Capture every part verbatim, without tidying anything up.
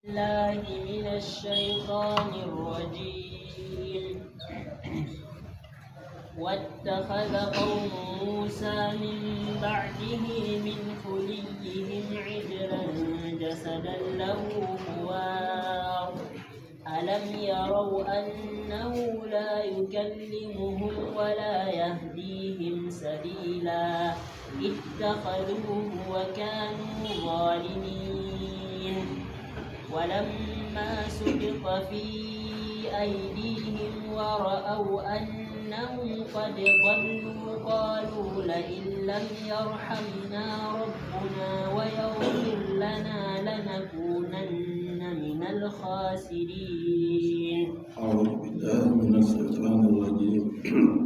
بالله من الشيطان الرجيم. واتخذ قوم موسى من بعده من حليهم عجلا جسدا له خوار. ألم يروا أنه لا يكلمهم ولا يهديهم سبيلا. اتخذوه وكانوا ظالمين. ولما سقط في أيديهم ورأوا أنهم قد ضلوا قالوا لئن لم يرحمنا ربنا ويغفر لنا لنكونن من الخاسرين. أعوذ بالله من الشيطان الرجيم.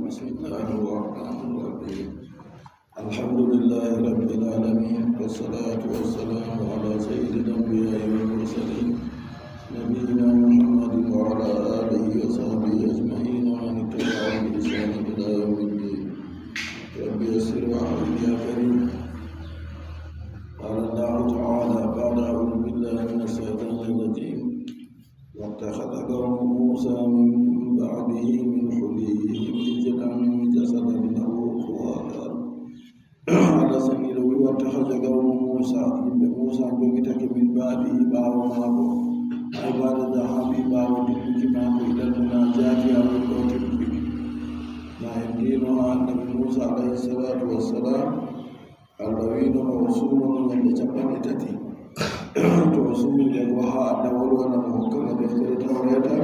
بسم الله الرحمن الرحيم. الحمد لله رب العالمين، والصلاة والسلام على سيد الأنبياء والمرسلين، نبينا محمد وعلى آله وصحبه أجمعين، ومن اتبعهم بإحسان إلى يوم الدين. رب يسر وأعن يا كريم. قال الله تعالى بعد أعوذ بالله من الشيطان الرجيم، واتخذ قوم موسى من بعده من حليهم عجلا جسدا له خوار. Allah seniiɗo wi'i, wattakhadha qawmu Muusa, yimɓe Muusa jogitake min ba'dihi, ɓaawo maako, ay ba'da dhahabi, ɓaawo dilluki maako, ilal munajaati, haa wurtootirki. Na en ngi'no haa annabi Muusa alayhi salaatu wassalaam, Allah wi'no mo o suumo mo nyalɗe cappanɗe tati. To o suumi nde go haa Allah wolwana mo, hokka mo deftere Tawreeta.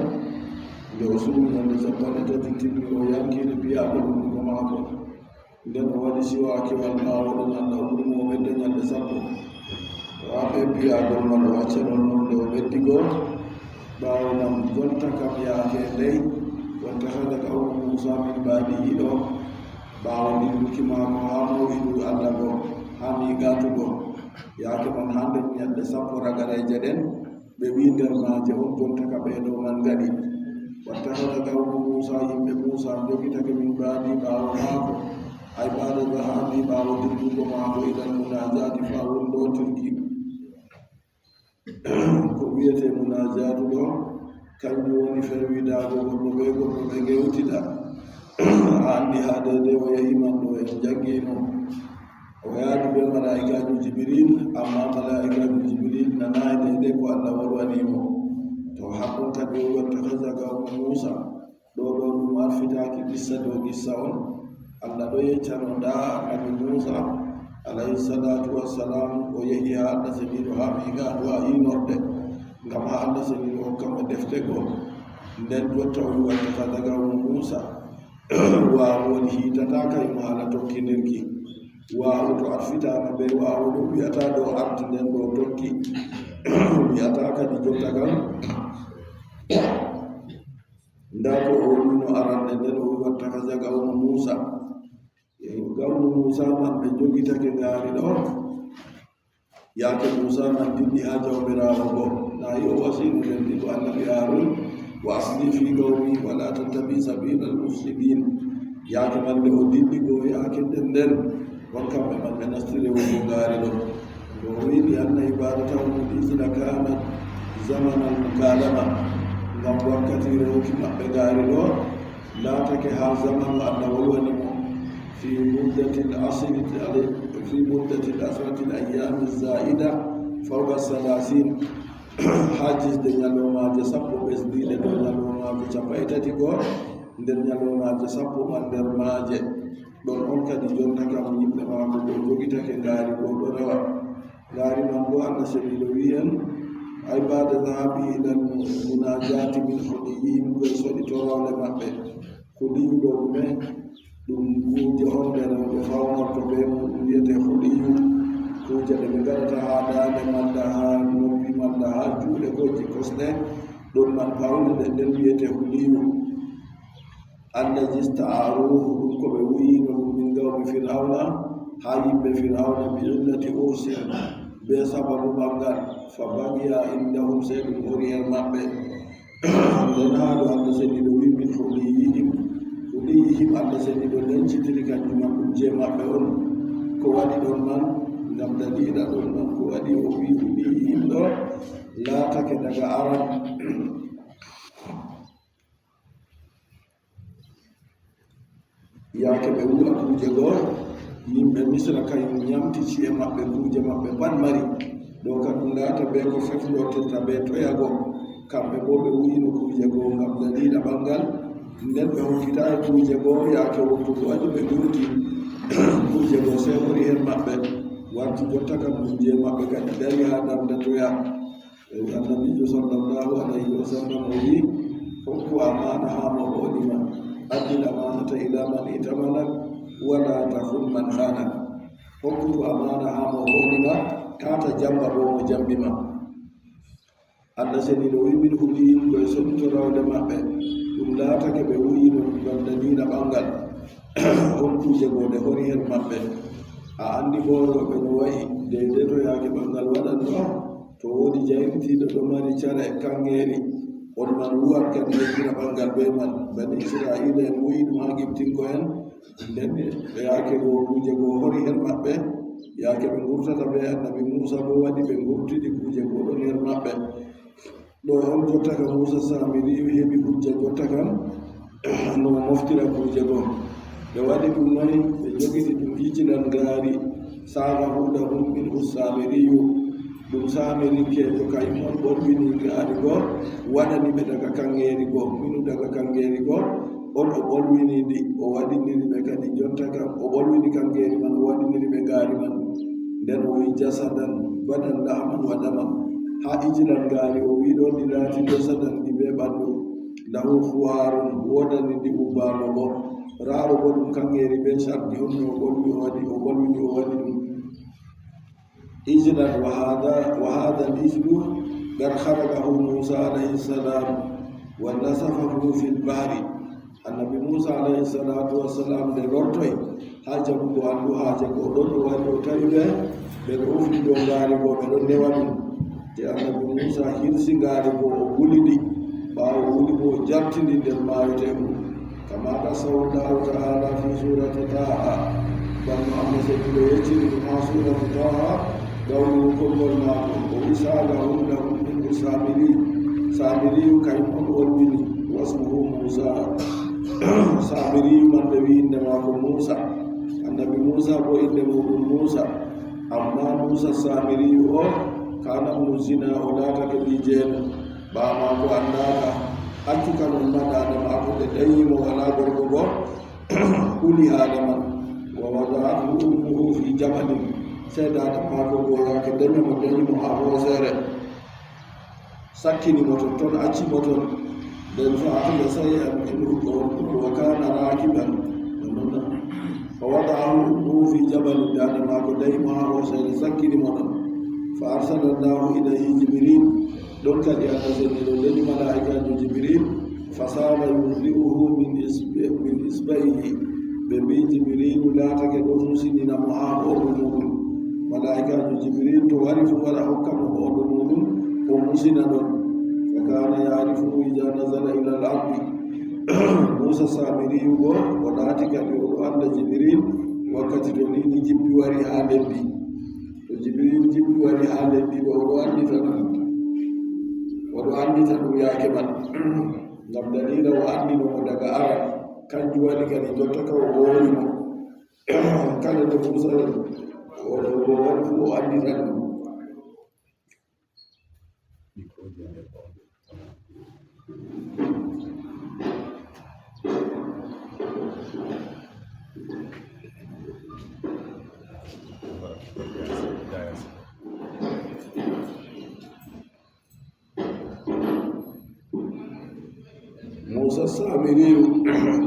Nde o suumi nyalɗe cappanɗe tati timmi, o yanki nde piyagol hunduko maako. Nden o waɗi siwaakiwal ɓaawo ɗon Allah umri mo o ɓedda nyalɗe sappo. O haɓɓi piyagol man, o acca non non. Nde o ɓeddi go, ɓaawo man jonta kam yaake ley, wattakhadha qawmu Muusa min ba'dihi ɗo, ɓaawo dilluki maako haa mawɗindu Allah go, haa miiqaatu go. Yaake man haa nder nyalɗe sappo ragareeje ɗen, ɓe wi'i nder maaje on jonta ka ɓe ɗo man ngaɗi. Wattakhadha qawmu Muusa, yimɓe Muusa jogitake min ba'di ɓaawo maako, ay ba'da dhahabi, ɓaawo dillugo maako, ilal munajaati, faa wurtootirki. Ko wi'ete munajaatu ɗo, kanjum woni ferwidaago goɗɗo bee goɗɗo, ɓe ngewtida. A anndi haa deydey o yehi man ɗo, en janngino. O yaadi bee malaa'ikaajo Jibril, ammaa malaa'ikaajo Jibril nanaay deydey ko Allah wolwani mo. To, haa ɗon kadi o wattakhadha qawmu Muusa. Ɗo ɗo ɗum arfitaaki qissa dow qissa on. Allah ɗo yeccano ndaa annabi Muusa alayhi salaatu wassalaam, o yehi haa Allah seniiɗo haa miiqaatu haa iinorde, ngam haa Allah seniiɗo hokka mo defte go. Nden jotta o wi'i, wattakhadha qawmu Muusa. Waawu woni hiitata kay mo haala tokkindirki. Waawu to arfitaama bee waawu ɗo wi'ata ɗo arti nden ɗo tokki. Wi'ata kadi jotta kam. Ndaa ko o wolwino arande nden, o wi'i, wattakhadha qawmu Muusa. Qawmu Muusa man ɓe jogitake ngaari ɗo. Yaake Muusa man dilli haa Jawmiraawo go, na yi o wasino nden ɗi ko annabi Harun, wa asli fi qawmi wa la tattabi sabila al-mufsidin. Yaake man nde o dilli go, yaake nden nden, on kamɓe man ɓe nasti rewugo ngaari ɗo. Nde o wi'i, li anna ibadatahum al-ijla kanat zaman al-mukalama, ngam wakkati rewuki maɓɓe ngaari ɗo laatake haa zamanu Allah wolwani mo, fi muddati al-asri, fi muddati al-asrati al-ayyami az-zaida fawqa al-thalathina, haa gisde nyalawmaaje sappo ɓesdiiɗe dow nyalawmaaje cappanɗe tati go, nder nyalawmaaje sappo man nder maaje. Ɗon on kadi jonta kam yimɓe maako go jogitake ngaari go ɗo rewa. Ngaari man boo, Allah seniiɗo wi'i en, ay ba'da dhahabi ilal munajaati min huliyihim, go soɗi toroole maɓɓe. Huliyu ɗo ɗume? Ɗum kuuje on ɗe rewɓe fawnorto bee muuɗum, wi'ete huliyu. Kuuje ɗe ɓe ngaɗata haa daande malla haa noppi malla haa juuɗe koo kosɗe. Ɗum man pawne ɗen, ɗen wi'ete huliyu. Allazi sta'aruhu, ɗum ko ɓe wi'ino ɗum min qawmi Fir'awna, haa yimɓe Fir'awna, bi illati ursin, bee sababu ɓanngal, fa bagiya indahum, sey ɗum hori her maɓɓe. Nden haa ɗo Allah seniiɗo wi'i min huliyihim, huliyihim Allah seniiɗo lencitiri kanjum man ɗum jey maɓɓe on. Ko waɗi ɗon man, Ngam daliila ɗon man ko waɗi o wi'i ɗum yimɓe ɗo laatake daga aran. Yaake ɓe wu'a kuuje go, yimɓe Misra kayum nyamti ci'e maɓɓe, kuuje maɓɓe pat mari. Ɗo ka ɗum laata bee ko feflortirta bee toya go. Kamɓe boo ɓe wu'ino kuuje go ngam daliila ɓaŋgal. Nden ɓe hokkitaay kuuje go, yaake wurtugo waɗi ɓe ngurti. Kuuje go sey hori her maɓɓe, warti jotta kam ɗum jey maɓɓe kadi dari haa darnde toya. Annabiijo sallallahu alayhi wa sallam o wi'i, hokku amaana haa mo hooli ma. Addi l-amaanata ilaa man i'tamanak, wa laa takhun man khanak. Hokkutu amaana haa mo hooli ma, taa ta jamba boo mo jambi ma. Allah seniiɗo wi'i, min huɗi yimɓe e sonnito rewɓe maɓɓe. Ɗum laatake ɓe wu'ino ngam daliila ɓaŋgal. On kuuje go ɗe hori her maɓɓe. A anndi boo rewɓe no wa'i, deydey to yaake ɓaŋgal waɗanno. To woodi jayrittiiɗo ɗo mari care kaŋŋeeri, on man wu'an kadi yejjira ɓaŋgal bee man. Bani Isra'iila'en wu'i ɗum haa Gibtinko'en. Nden ɓe yaake go kuuje go hori her maɓɓe, yaake ɓe ngurtata bee Annabi Muusa boo waɗi ɓe ngurtidi kuuje go ɗon her maɓɓe. Ɗo on jotta kam Muusa Saamiriyu heɓi hujja jotta kam no o moftira kuuje go. Ɓe waɗi ɗum noy, ɓe jogiti ɗum ijlan ngaari, saaga huɗahum minhu Saamiriyu. Ɗum Saamirinkeejo kayum on ɓolwini ngaari go, waɗani ɓe daga kaŋŋeeri go, minu daga kaŋŋeeri go, on o ɓolwini ndi, o waɗiniri ɓe kadi jonta kam, o ɓolwini kaŋŋeeri man, o waɗiniri ɓe ngaari man. Nden o wi'i, jasadan, badan lahman wa daman. Haa ijlan ngaari o wi'i ɗon ndi laati jasadan, ndi bee ɓandu. Lahu khuwarun, woodani ndi ubbaago go. Raaro go ɗum kaŋŋeeri bee cardi on no o ɓolwi o waɗi, o ɓolwini o waɗi ɗum. Ijlan wa hadha, wa hadha al-ijlu qad khalaqahu Musa alayhi salam wa nasafahu fil bahri. Annabi Musa alayhi salatu wassalam nde lortoy haa jaɓugo anndu haaje go ɗon o wari o tawi ɓe, ɓe ɗo ufni dow ngaari go, ɓe ɗon newa ɗum. Te Annabi Musa hirsi ngaari go, o wuli ndi. Ɓaawo o wuli bo, o jarti ndi nder maayo teeku. Kama qassahu Allahu ta'ala fi surati Taha. Bana Allah seniiɗo yeccini ɗum haa suratu Taha, qawluhu, konngol maako, o wi'i, saaga huɗahum minhu Saamiri. Saamiriyu kayum on wolwini, wasmuhu Musa. Saamiriyu man ɓe wi'i innde maako Musa. Annabi Musa bo innde muuɗum Musa. Ammaa Musa Saamiriyu o, kana ibnu zina, o laatake ɓii jeenu. Baa maako anndaaka, accu ka non ma, daada maako nde danyi mo, walaa gorko go huli haala man. Wa wada'athu ummuhu fi jabalin. Sey daada maako go, yaake danyi mo, danyi mo haa hooseere, sakkini mo ton, ton acci mo ton. Nden fa akhadha shay'an minhu wa kana rakiban. Fa wada'athu ummuhu fi jabalin, daada maako danyi mo haa hooseere, sakkini mo ton. Fa arsala Allahu ilayhi Jibril. Ɗon kadi Allah seniiɗo leli malaa'ikaajo Jibril, fasara yunzi'uhu min isbe-, min isba'ihi. Ɓe mbi'i Jibrilu laatake ɗon musinina mo haa hoondu muuɗum. Malaa'ikaajo Jibril to wari fu wara hokka mo hoondu muuɗum, o musina ɗon. Fakana ya'rifuhu idha nazala ila al-ardi. Musa Saamiriyu go, o laati kadi o ɗo annda Jibril wakkati to ni ni jippi wari haa leddi. To Jibril jippi wari haa leddi ɗo, o ɗo anndita ɗum. O ɗo anndita ɗum yaake man. Ngam daliila o anndino mo daga aran. Kanjum waɗi kadi jotta ka o hoori mo. Kala nde Musa o ɗo, o waɗi fu o anndita ɗum. Musa Saamiriyu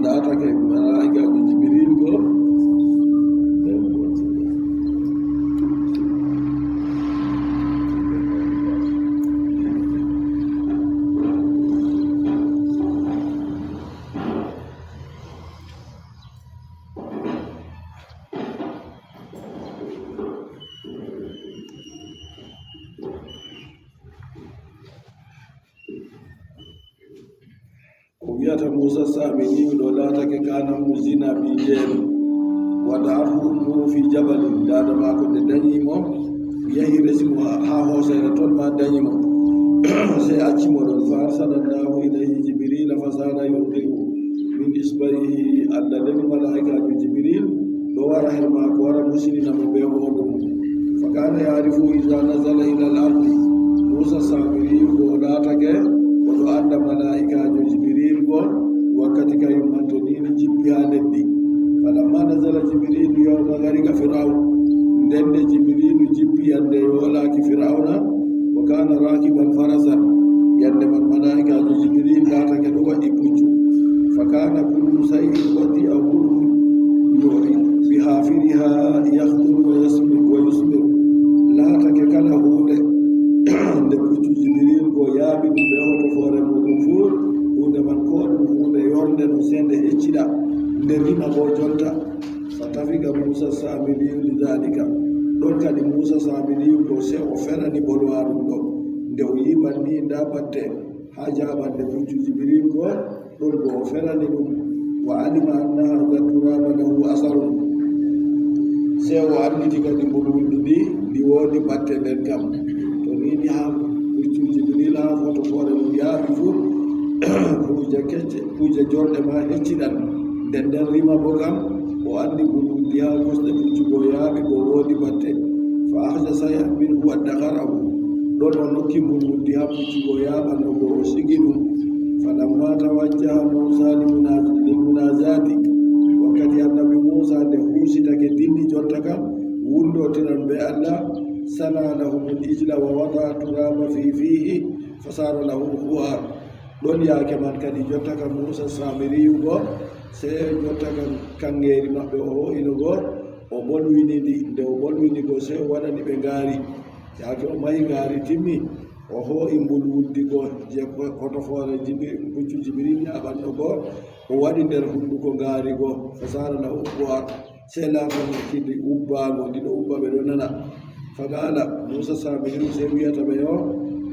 laatake malaa'ikaajo Jibril go. O wi'ata Musa Saamiriyu ɗo laatake kana ibnu zina, ɓii jeenu. ووضعته أمه في جبل, daada maako nde danyi mo, yahi resi mo haa, haa hooseere, ton ma danyi mo. Sey acci mo ɗon. فأرسل الله إليه جبريل فصار يوضعه من إصبعه, Allah leli malaa'ikaajo Jibril, ɗo wara her maako, wara musinina mo bee hoondu mum. فكان يعرفه إذا نزل إلى الأرض. Muusa Saamiriyu go laatake, o ɗo annda malaa'ikaajo Jibril go, wakkati kayum man to ni jippi haa leddi. فلما نزل جبريل يوم غرق فرعون. Nden nde Jibrilu jippi yande yoolaaki Firawna, وكان راكبا فرسا. Yande man malaa'ikaajo Jibril laatake ɗo wa'i puccu. فكان كل شيء وضعه بحافرها يخضر ويثمر، ويثمر. Laatake kala huunde nde puccu Jibril go yaaɓi ɗum bee hotofoore muuɗum fuu, huunde man koo ɗum huunde yornde no, sey nde heccida, nde rima boo jonta. فطفق موسى السامري لذلك. Ɗon kadi Muusa Saamiriyu go sey o ferani bolwaaɗum ɗo. Nde o yi'i banni ndaa batte haa jaaɓannde puccu Jibril go, ɗon go o ferani ɗum. وعلم أن هذا التراب له أثر. Sey o annditi kadi mbulwuldi ndi, ndi woodi batte nden kam. To ni ni haa puccu Jibril haa hotofoore mum yaaɓi fuu, kuuje kecce, kuuje jorɗe ma hecciɗan. Nden nden rima boo kam, o anndi mbulwuldi haa kosɗe puccu go yaaɓi go woodi batte. فأخذ شيئا منه وادخره. Ɗon o nokki mbulwuldi haa puccu go yaaɓanno go, o sigi ɗum. فلما توجه موسى للمناج-، للمناجاة. Wakkati Annabi Muusa nde huusitake dilli jonta kam, wundootiran bee Allah, صنع لهم العجل ووضع التراب في فيه فصار لهم خوارا. Ɗon yaake man kadi, jonta kam Muusa Saamiriyu go, sey jonta kam kaŋŋeeri maɓɓe o hoo'ino go, o ɓolwini ndi. Nde o ɓolwini go, sey o waɗani ɓe ngaari. Yaake o mahi ngaari timmi, o hoo'i mbulwuldi go jey hotofoore Jibi-, puccu Jibril yaaɓanno go, o waɗi nder hunnduko ngaari go, فصار لهم خوارا. Sey laatani kidi ubbaago, ndi ɗo ubba, ɓe ɗo nana. فقال, Muusa Saamiriyu sey wi'ata ɓe, yo,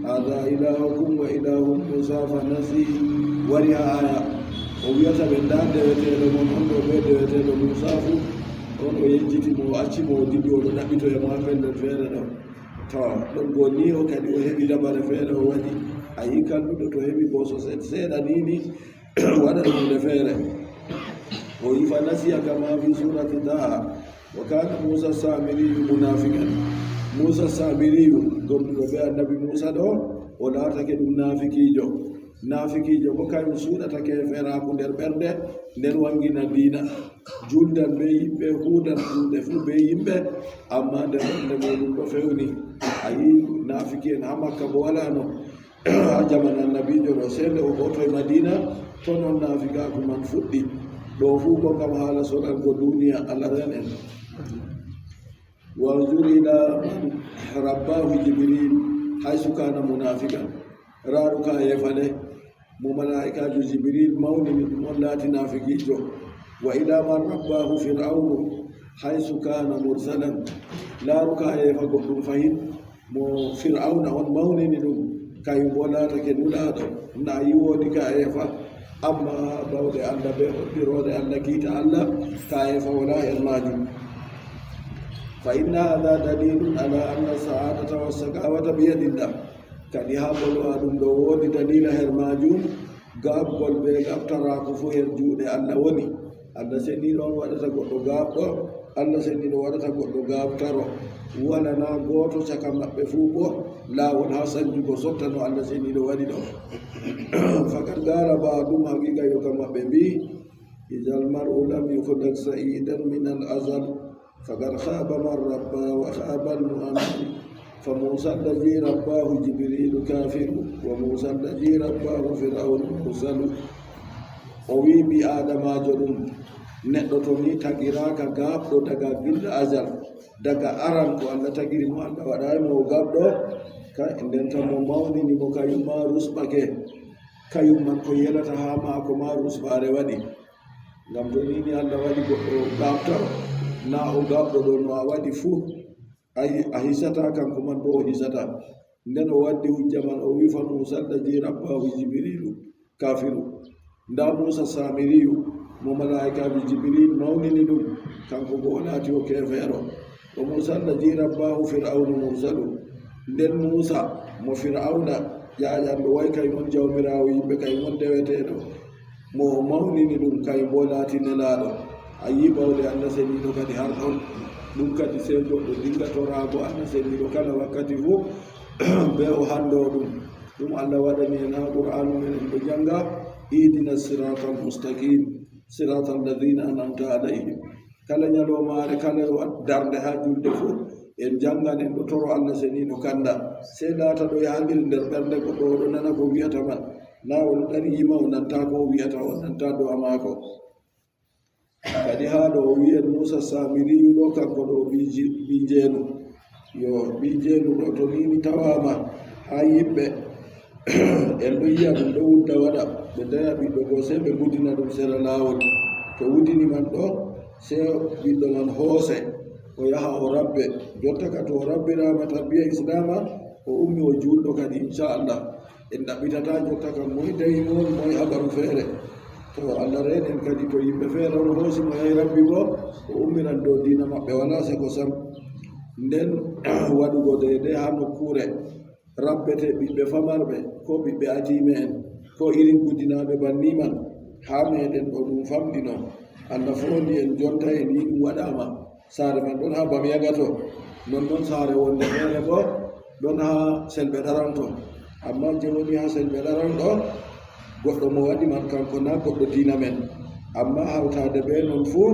هذا إلهكم وإله موسى فنسي. Wari haa aya. O wi'ata ɓe, ndaa deweteeɗo mon on ɗo bee deweteeɗo Muusa fuu. On o yejjiti mo, o acci mo, o dilli, o ɗo ɗaɓɓitoya mo haa pellel feere ɗo. To, ɗon go ni o kadi o heɓi dabare feere o waɗi. A yi'i kalluɗo to heɓi booso se-, seeɗa ni ni, waɗan huunde feere. O wi'i, فنسي كما في سورة طه. وكان موسى السامري منافقا. Muusa Saamiriyu, gomɗuɗo bee Annabi Muusa ɗo, o laatake ɗum naafikiijo. Naafikiijo boo, kayum suuɗata keeferaaku nder ɓernde, nden waŋgina diina. Juldan bee yimɓe, huuwdan kuuɗe fuu bee yimɓe, ammaa nder ɓernde muuɗum ɗo fewni. A yi'i naafiki'en haa Makka boo walaano. Haa jaman Annabiijo ɗo, sey nde o hooti Madiina, ton on naafikaaku man fuɗɗi. Ɗo fuu boo ngam haala soɗango duniya, Allah reen en. وانظر إلى من رباه جبريل حيث كان منافقا. Raaru kaayeefa le, mo malaa'ikaajo Jibril mawnini ɗum, on laati naafikiijo. وإلى من رباه فرعون حيث كان مرسلا. Laaru kaayeefa goɗɗum fahin. Mo Firawna on mawnini ɗum, kayum boo laatake nulaaɗo, na yi woodi kaayeefa, ammaa bawɗe Allah bee hoɗɗiroore Allah, kiita Allah, kaayeefa walaa her maajum. فإن هذا دليل على أن السعادة والشقاوة بيد الله. Kadi haa bolwaaɗum ɗo woodi daliila her maajum, gaaɓgol bee gaaɓtaraaku fuu her juuɗe Allah woni. Allah seniiɗo on waɗata goɗɗo gaaɓɗo, Allah seniiɗo waɗata goɗɗo gaaɓtaro. Walaa na gooto caka maɓɓe fuu boo laawol haa sanjugo sotta no Allah seniiɗo waɗi ɗo. فقد قال بعضهم, haqiiqa yoga maɓɓe mbi'i, إذا المرء لم يخلق سعيدا من الأزل فقد خاب من ربى وخاب المؤمل. فموسى الذي رباه جبريل كافر، وموسى الذي رباه فرعون مرسل. O wi'i ɓii Aadamaajo ɗum, neɗɗo to ni tagiraaka gaaɓɗo daga gilla azal, daga aran ko Allah tagiri mo, Allah waɗaay mo o gaaɓɗo, ka, nden tan mo mawnini mo kayum ma rusɓake, kayum man ko yelata haa maako ma rusɓaare waɗi. Ngam to ni ni Allah waɗi goɗɗo gaaɓtaro, na o gaaɓɗo ɗo no a waɗi fuu, a, a hisataa, kanko man boo o hisataa. Nden o waddi hujja man, o wi'i, فموسى الذي رباه جبريل كافر. Ndaa Muusa Saamiriyu, Mo malaa'ikaajo Jibril mawnini ɗum, kanko boo o laati o keefeero. وموسى الذي رباه فرعون مرسل. Nden Muusa mo Firawna ƴaƴanɗo, wa'i kay on jawmiraawo yimɓe, kay on deweteeɗo. Mo o mawnini ɗum, kay boo laati nelaaɗo. A yi'i bawɗe Allah Seniiɗo kadi har ɗon. Ɗum kadi sey goɗɗo dinga toraago Allah Seniiɗo kala wakkati fuu, bee o hallo ɗum. Ɗum Allah waɗani en haa Qur'aanu men, en ɗo jannga, اهدنا الصراط المستقيم صراط الذين أنعمت عليهم. Kala nyaloomaare, kala darnde haa juulde fuu, en janngan, en ɗo toro Allah Seniiɗo kanda. Sey laata ɗo yahandiri nder ɓernde goɗɗo, o ɗo nana ko wi'ata man. Naa o ɗo dari yima, o nanta ko o wi'ata, o nanta do'a maako. Kadi haa ɗo o wi'i en Muusa Saamiriyu ɗo, kanko ɗo o ɓii ji-, ɓii njeenu. Yo ɓii njeenu ɗo, to ni mi tawaama haa yimɓe, en ɗo yi'a ɗum ɗo wudda waɗa, ɓe daya ɓiɗɗo go, sey ɓe ngudina ɗum sera laawol. To wudini man ɗo, sey ɓiɗɗo man hoose, o yaha o rabbe. Jotta ka to o rabbiraama tarbiya Islaama, o ummi o juulɗo kadi, inchallah. En ɗaɓɓitataa jotta kam, moy dayi mo, moy habaru feere. To Allah reenen kadi, to yimɓe feere on hoosi mo yahi rabbi boo, o ummiran dow diina maɓɓe, walaa seko sam. Nden waɗugo deydey haa nokkuure rabbete ɓiɓɓe famarɓe, koo ɓiɓɓe atiime'en, koo irin gudinaaɓe banni man, haa meeɗen ɗo ɗum famɗino. Allah foondi en jonta, en yi'i ɗum waɗaama. Saare man ɗon haa Bamiyagato, nonnon saare wonde feere boo ɗon haa Selɓe Ɗaranto. Ammaa je woni haa Selɓe Ɗaranto, goɗɗo mo waɗi man, kanko naa goɗɗo diina men. Ammaa hawtaade bee non fuu,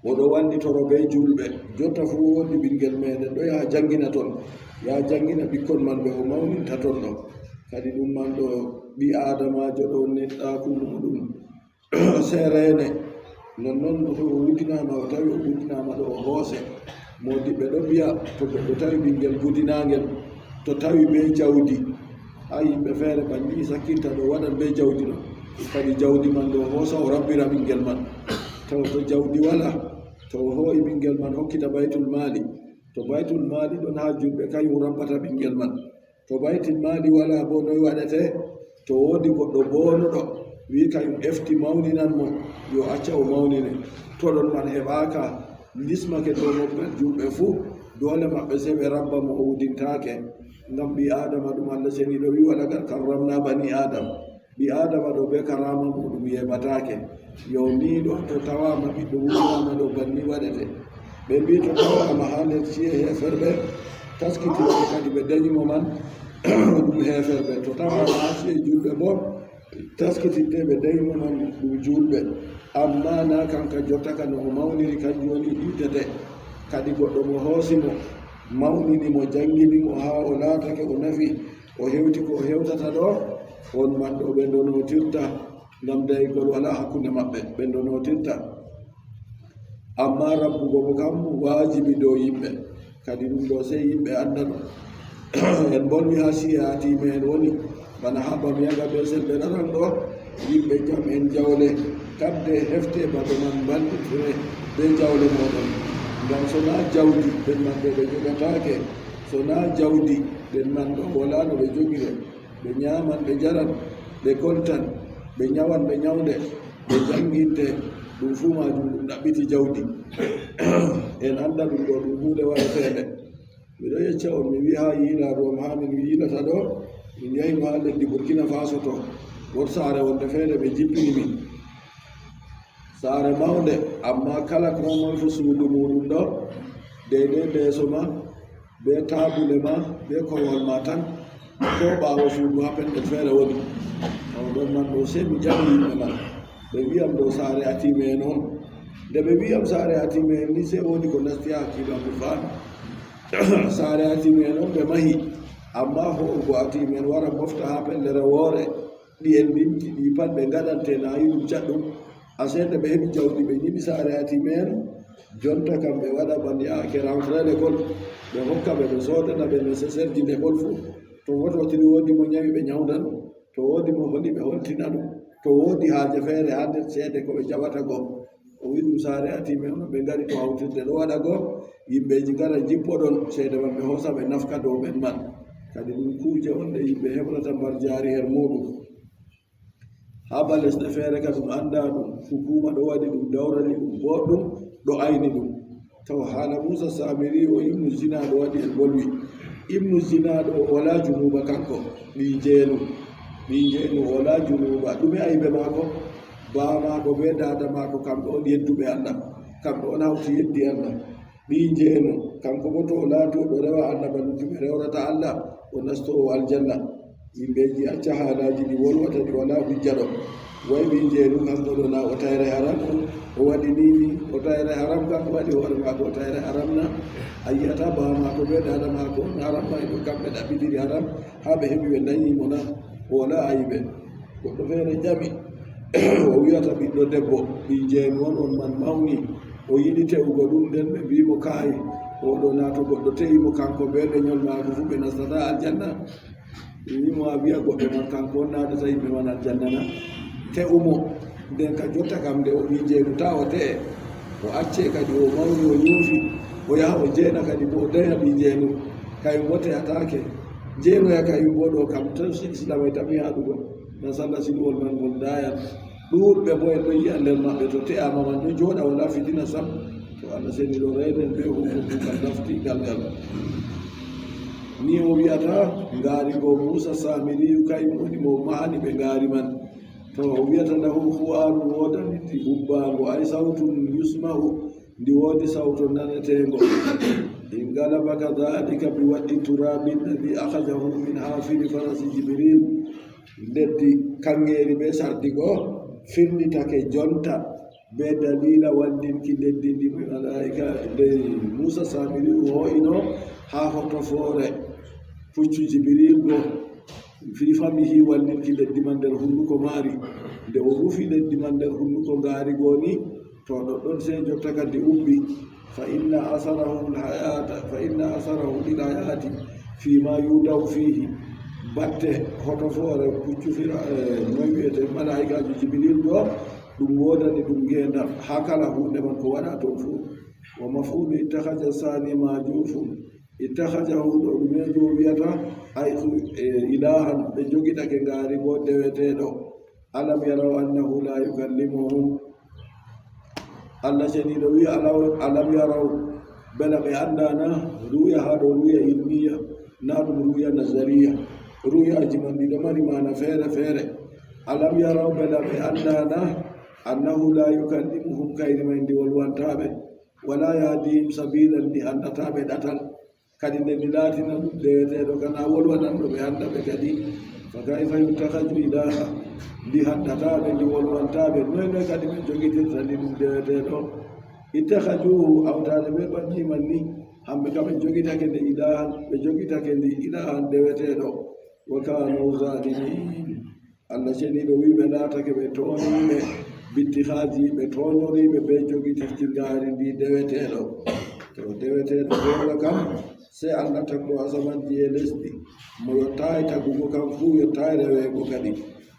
o ɗo wallitoro bee juulɓe. Jotta fuu woodi ɓiŋngel meeɗen ɗo yaha jaŋngina ton, yaha jaŋngina ɓikkon man ɓe o mawninta ton ɗo. Kadi ɗum man ɗo ɓii-Aadamaajo ɗo neɗɗaaku muuɗum seereene. Nonnon to o wudinaama, o tawi o wudinaama ɗo, o hoose. Moodiɓɓe ɗo mbi'a, to goɗɗo tawi ɓiŋngel gudinaaŋgel, to tawi bee jawdi, haa yimɓe feere banni sakkinta ɗo waɗan bee jawdi ɗo. Kadi jawdi man ɗo o hoosa, o rabbira ɓiŋngel man. Taw to jawdi walaa, to o hoo'i ɓiŋngel man hokkita Baytul Maali. To Baytul Maali ɗon haa juulɓe, kayum rabbata ɓiŋngel man. To Baytul Maali walaa boo, noy waɗete? To woodi goɗɗo boonuɗo, wi'i kayum efti mawninan mo, yo acca o mawnine. To ɗon man heɓaaka, lismake dow mobgal juulɓe fuu, doole maɓɓe sey ɓe rabba mo, o wudintaake. Ngam ɓii-Aadama ɗum Allah Seniiɗo wi'i, "ولقد كرمنا بني آدم." Ɓii-Aadama ɗo bee karaama muuɗum yeɓataake. Yo ni ɗo, to tawaama ɓiɗɗo wudinaama ɗo, banni waɗete. Ɓe mbi'i to tawaama haa nder ci'e heeferɓe, taskitinte kadi ɓe danyi mo man ɗum heeferɓe. To tawaama haa ci'e juulɓe boo, taskitinte ɓe danyi mo man ɗum juulɓe. Ammaa naa kanka jotta ka no o mawniri, kanjum woni iwtete. Kadi goɗɗo mo hoosi mo, mawnini mo, jaŋngini mo haa o laatake, o nafi, o hewti ko o hewtata ɗo, on man ɗo ɓe ndonootirta, ngam dayigol walaa hakkunde maɓɓe, ɓe ndonootirta. Ammaa rabbugo mo kam waajibi dow yimɓe, kadi ɗum ɗo sey yimɓe annda ɗum. En mbolwi haa ci'e atiime'en woni, bana haa Bamiyaga bee Selɓe Ɗaran ɗo, yimɓe jam en jawle, kadde hefte babe man mballitire bee jawle mooɗon. Ngam sonaa jawdi, ɓen man ɗo ɓe jogataake, sonaa jawdi, ɓen man ɗo walaa no ɓe jogire. Ɓe nyaaman, ɓe njaran, ɓe koltan, ɓe nyawan, ɓe nyawnde, ɓe jannginte, ɗum fuu maajum ɗum ɗaɓɓiti jawdi. En annda ɗum ɗo, ɗum huunde waɗeteende. Mi ɗo yecca on, mi wi'i haa yiilaaru am, haa min mi yiilata ɗo, min njahi mo haa leddi Burkina Faso to, wood saare wonde feere ɓe njippini min. Saare mawnde, ammaa kala koo moy fuu suudu muuɗum ɗo, deydey leeso ma, bee taabule ma, bee korowal ma tan, koo ɓaawo suudu haa pellel feere woni. On ɗon man ɗo, sey mi ƴami yimɓe man, ɓe mbi'i am ɗo saare atiime'en on. Nde ɓe mbi'i am saare atiime'en ni, sey woodi ko nasti haa hakkiilo am, mi faami. Saare atiime'en on ɓe mahi, ammaa ho'ugo atiime'en wara mofta haa pellere woore, ɗi en limti ɗi pat ɓe ngaɗante na yiɗum caɗɗum. Asee nde ɓe heɓi jawdi, ɓe nyiɓi saare atiime'en, jonta kam ɓe waɗa bana yaake rentrée l'école, ɓe hokka ɓe, ɓe soodana ɓe nécessaire ji l'école fuu. To wototiri woodi mo nyawi, ɓe nyawnda ɗum. To woodi mo holi, ɓe holtina ɗum. To woodi haaje feere haa nder ceede ko ɓe jaɓata go, o wi'i ɗum saare atiime'en on, ɓe ngari to hawtirde ɗo waɗa go, yimɓeeji ngara njippoɗon ceede man, ɓe hoosa ɓe nafka dow ɓen man. Kadi ɗum kuuje on ɗe yimɓe heɓrata mbar jaari her muuɗum. Haa ba lesɗe feere ka ɗum anndaa ɗum, hukuma ɗo waɗi ɗum, dawrani ɗum booɗɗum, ɗo ayni ɗum. Taw haala Muusa Saamiri o Ibnu Zina ɗo waɗi en bolwi. Ibnu Zina ɗo o walaa junuuba kanko, ɓii njeenu. Ɓii njeenu o walaa junuuba. Ɗume aybe maako? Baa maako bee daada maako, kamɓe on yedduɓe Allah. Kamɓe on hawti yeddi Allah. Ɓii njeenu, kanko boo to o laati o ɗo rewa Allah ba luttuɓe rewrata Allah, o nastoowo aljanna. Yimɓeeji acca haalaaji ɗi wolwata ɗi walaa hujja ɗo. Way ɓii njeenu kanko ɗo na o tayre haram on, o waɗi ni ni, o tayre haram kanko waɗi hoore maako o tayre haram na? A yi'ata baa maako bee daada maako on haram may ɗo kamɓe ɗaɓɓitiri haram haa ɓe heɓi ɓe danyi mo na? O walaa aybe. Goɗɗo feere ƴami, o wi'ata ɓiɗɗo debbo, ɓii njeenu on, on man mawni, o yiɗi te'ugo ɗum, nden ɓe mbi'i mo, "Kaayi, oo ɗo na to goɗɗo te'i mo, kanko bee lenyol maako fuu ɓe nastataa aljanna?" Ɓe mbi'i mo, "A wi'a goɗɗo man, kanko on naadata yimɓe man aljanna na? Te'u mo, nden ka jotta kam nde o ɓii njeenu, taa o te'e, o acce kadi, o mawni, o nyuufi, o yaha o jeena kadi, boo o danya ɓii njeenu, kayum boo te'ataake. Njeenoya kayum boo ɗo kam, tan si Islaam e tammi haɗugo." Na salla sinuwol man ngol daayan. Ɗuuɗɓe boo en ɗon yi'a nder maɓɓe, to te'aama man ɗon jooɗa, walaa fitina sam. To Allah seniiɗo reenen bee hukum kuugal laftiigal ngal. Ni o wi'ata, ngaari go Muusa Saamiriyu, kayum woni mo mahani ɓe ngaari man. To o wi'ata, lahu khuwarun, woodani ndi ubbaago, ay sawtun yusma'u, ndi woodi sawto naneteengo. In galabaka dhalika bi waɗɗi turabi alladhi akhadhahu min hafiri farasi Jibril. Leddi kaŋŋeeri bee sardi go firlitake jonta bee daliila wallitki leddi ndi malaa'ika, nde Muusa Saamiriyu hoo'ino haa hoto foore puccu Jibril go. Fi famihi, wallitki leddi man nder hunduko maari. Nde o rufi leddi man nder hunduko ngaari go ni, to ɗoɗɗon sey jotta kadi ubbi. Fa inna asarahu lhayata, fa inna asarahu lil hayati fi ma yudau fihi. Batte hoto foore puccu fira, eh, noy wi'ete, malaa'ikaajo Jibril ɗo, ɗum woodani ɗum ngeendam haa kala huunde man ko waɗa ton fuu. Wa maf'ulu ittakhadha sani majufun. Ittakhadhahu ɗo ɗume ɗo wi'ata? Ay, eh, ilahan, ɓe jogitake ngaari go deweteeɗo. Alam yaraw annahu la yukallimuhum. Allah ceniiɗo wi'i, alaw-, alam yaraw, bana ɓe anndaana? Ruya haa ɗo ruya ilmiya, na ɗum ruya nazariya. Ruyaaji man ɗi ɗo mari maana feere feere. Alam yaraw, bana ɓe anndaana? Annahu la yukallimuhum, kayri may ndi wolwantaa ɓe. Wala yahdihim sabila, ndi anndataa ɓe ɗatal. Kadi nde ndi laatino ɗum deweteeɗo, kana wolwananɗo ɓe, hannda ɓe kadi. Fa kayfa yuttakhadhu ilaha, ndi hanndataa ɓe, ndi wolwantaa ɓe. Noy noy kadi ɓe jogitirta ndi ɗum deweteeɗo? Ittakhadhuhu, hawtaade bee ɓanngi man ni, hamɓe kam ɓe jogitake nde ilahan, ɓe jogitake ndi ilahan deweteeɗo. Wa kanu zalimin. Allah ceniiɗo wi'i ɓe laatake ɓe toonyiiɓe, bittikhadhi, ɓe toonyoriiɓe bee jogitirki ngaari ndi deweteeɗo. To deweteeɗo gooto kam, sey Allah tagɗo asamanji e lesdi, mo yottaay tagugo kam fuu, yottaay reweego kadi.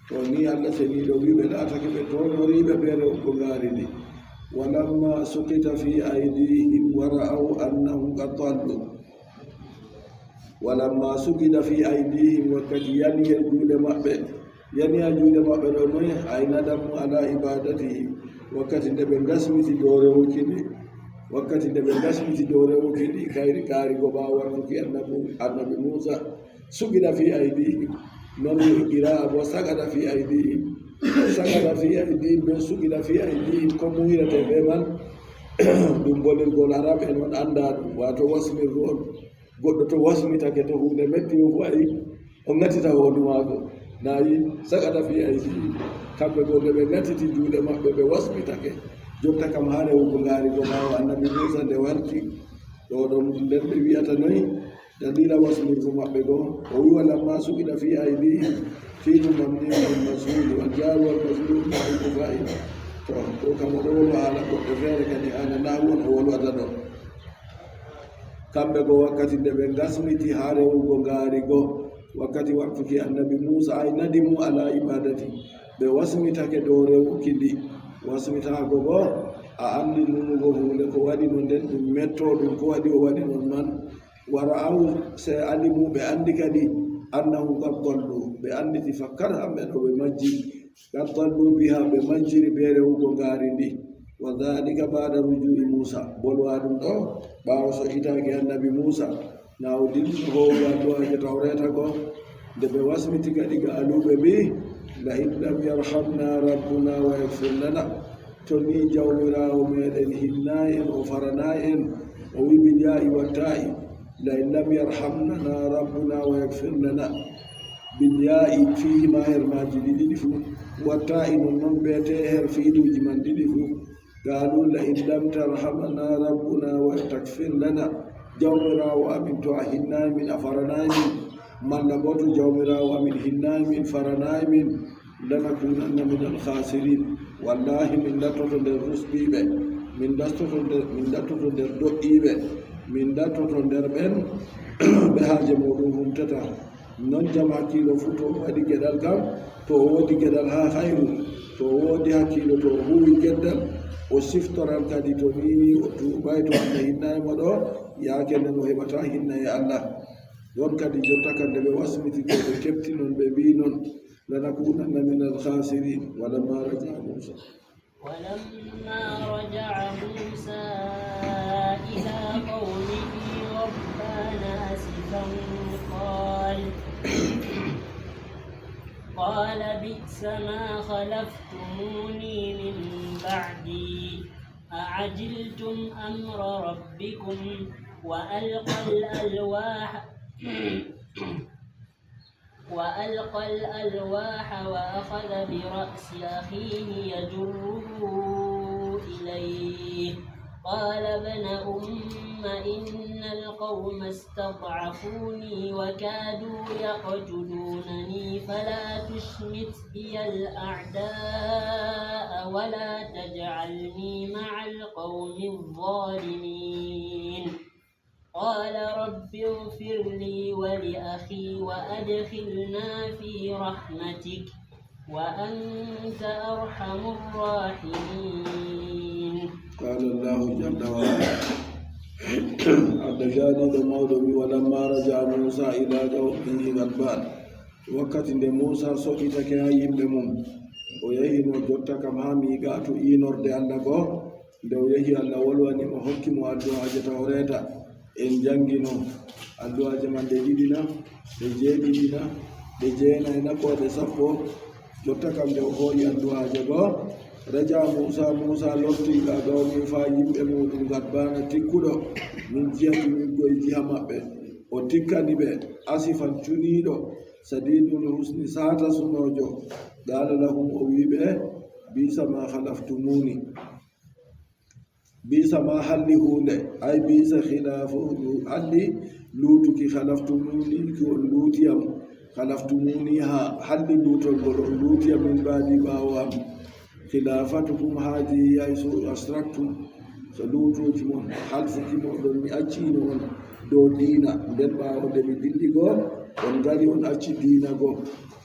To ni Allah ceniiɗo wi'i ɓe laatake ɓe toonyoriiɓe bee rewugo ngaari ndi. Walamma suqita fi aydihim wa ra'aw annahum qad dallu. Walamma suqita fi aydihim, wakkati yani haa juuɗe maɓɓe. Yani haa juuɗe maɓɓe ɗo noy? Ay nadamu ala ibadatihi. Wakkati nde ɓe ngasmiti dow rewuki ndi. Wakkati nde ɓe ngasmiti dow rewuki ndi, kayri kaari go ɓaawo wartuki annabi, annabi Muusa. Suqita fi aydihim. Non qira'a bo, saqata fi aydihim. Saqata fi aydihim be suqita fi aydihim, ko muhirete be man? Ɗum bolirgol Arab en on annda ɗum, waato wasmirru on. Goɗɗo to wasmitake, to huunde metti mo fu, ayi, o ngatita hoondu maako. Nayi, saqata fi aydihim. Kamɓe go, nde ɓe ngatiti juuɗe maɓɓe, ɓe wasmitake. Jotta kam, haa rewugo ngaari go ɓaawo annabi Muusa nde warti. Ɗo ɗon nden ɓe wi'ata noy? Dalila wasmirgo maɓɓe go, o wi'i, "Walamma suqita fi aydihim, fi'lu mabniyun lil majhuli, wal jaru wal majruru mahallu fa'il." To, ɗo kam o ɗo wolwa haala goɗɗo feere kadi, haala nahwu on o wolwata ɗo. Kamɓe go, wakkati nde ɓe ngasmiti haa rewugo ngaari go, wakkati wartuki annabi Muusa, ay nadimu ala ibadati, ɓe wasmitake dow rewuki ndi. Wasmitaago go, a anndi numugo huunde ko waɗi no nden, ɗum metto ɗum, ko waɗi o waɗi non man. Wa ra'aw, sey alimu, ɓe anndi kadi, annahum qad dallu, ɓe annditi fakkat hamɓe ɗo ɓe majji. Qad dallu biha, ɓe majjiri bee rewugo ngaari ndi. Wa dhalika ba'da ruju'i Musa. Bolwa ɗum ɗo, ɓaawo so itaaki annabi Musa, na o dilli hoowi addu'aaje Tawreeta go. Nde ɓe wasmiti kadi ga aluɓe mbi'i, "La in lam yarhamna rabbuna wa yaghfir lana." To ni Jawmiraawo meeɗen hinnaay en, o faranaay en, o wi'i bil yaa'i wattaa'i, "La in lam yarhamna rabbuna wa yaghfir lana." Bil yaa'i fiihi ma hermaaji ɗi ɗiɗi fuu, wattaa'i non non bee te her fiiluuji man ɗiɗi fuu. Qaalu la in lam tarhamna rabbuna wa taghfir lana. Jawmiraawo amin, to a hinnaay min, a faranaay min, malla boo to Jawmiraawo amin hinnaay min, faranaay min, lanakunanna minal khasirin. Wallaahi, min lattoto nder rusɓiiɓe, min lattoto nder, min lattoto nder do'iiɓe, min lattoto nder ɓen ɓe haaje muuɗum humtata. Non jam hakkiilo fuu, to o waɗi geɗal kam, to o woodi geɗal haa hayru, to o woodi hakkiilo, to o huuwi geddal, o siftoran kadi to ni o tuubaay, to Allah hinnaay mo ɗo, yaake nden o heɓata hinnaye Allah. Non kadi jotta kam nde ɓe wasmiti ɗo, ɓe keɓti non, ɓe mbi'i non, "Lanakunanna minal khasirin, walamma raja'a Musa." ولما رجع موسى إلى قومه غضبان أسفا قال، قال: بئس ما خلفتموني من بعدي، أعجلتم أمر ربكم، وألقى الألواح، وألقى الألواح وأخذ برأس أخيه يجره إليه. قال: ابن أم، إن القوم استضعفوني وكادوا يقتلونني فلا تشمت بي الأعداء ولا تجعلني مع القوم الظالمين. قال: رب اغفر لي ولأخي وأدخلنا في رحمتك وأنت أرحم الراحمين. قال الله جل وعلا. Allah jaaliiɗo mawɗo wi'i, "Walamma raja'a Musa ila qawmihi ghadban." Wakkati nde Musa so'itake haa yimɓe mum, o yahino jotta kam haa miiqaatu iinorde Allah go. Nde o yehi, Allah wolwani mo, hokki mo addu'aaje Tawreeta. En janngino addu'aaje man ɗe ɗiɗi na, ɗe jeeɗiɗi na, ɗe jeenayi na, koo ɗe sappo. Jotta kam nde o hoo'i addu'aaje go, raja'a Musa, Musa lorti ila qawmihi faa yimɓe muuɗum, ghadbana tikkuɗo, min jihati, min goy jiha maɓɓe. O tikkani ɓe, asifan cuniiɗo, sadidul husni, saata sunoojo. Qala lahum, o wi'i ɓe, "Bi'sa ma khalaftumuni." Bi'sa ma halli huunde, ay bi'sa khilaafu, halli luutuki, khalaftumuni, ki on luuti yam, khalaftumuni, haa halli luutol ngol on luuti yam, min ba'di, ɓaawo am. Khilaafatukum haadihi haysu ashraktum, so luutuuji mon, halfuki mooɗon, mi acciino on dow diina, nden ɓaawo nde mi dilli go, on ngari on acci diina go.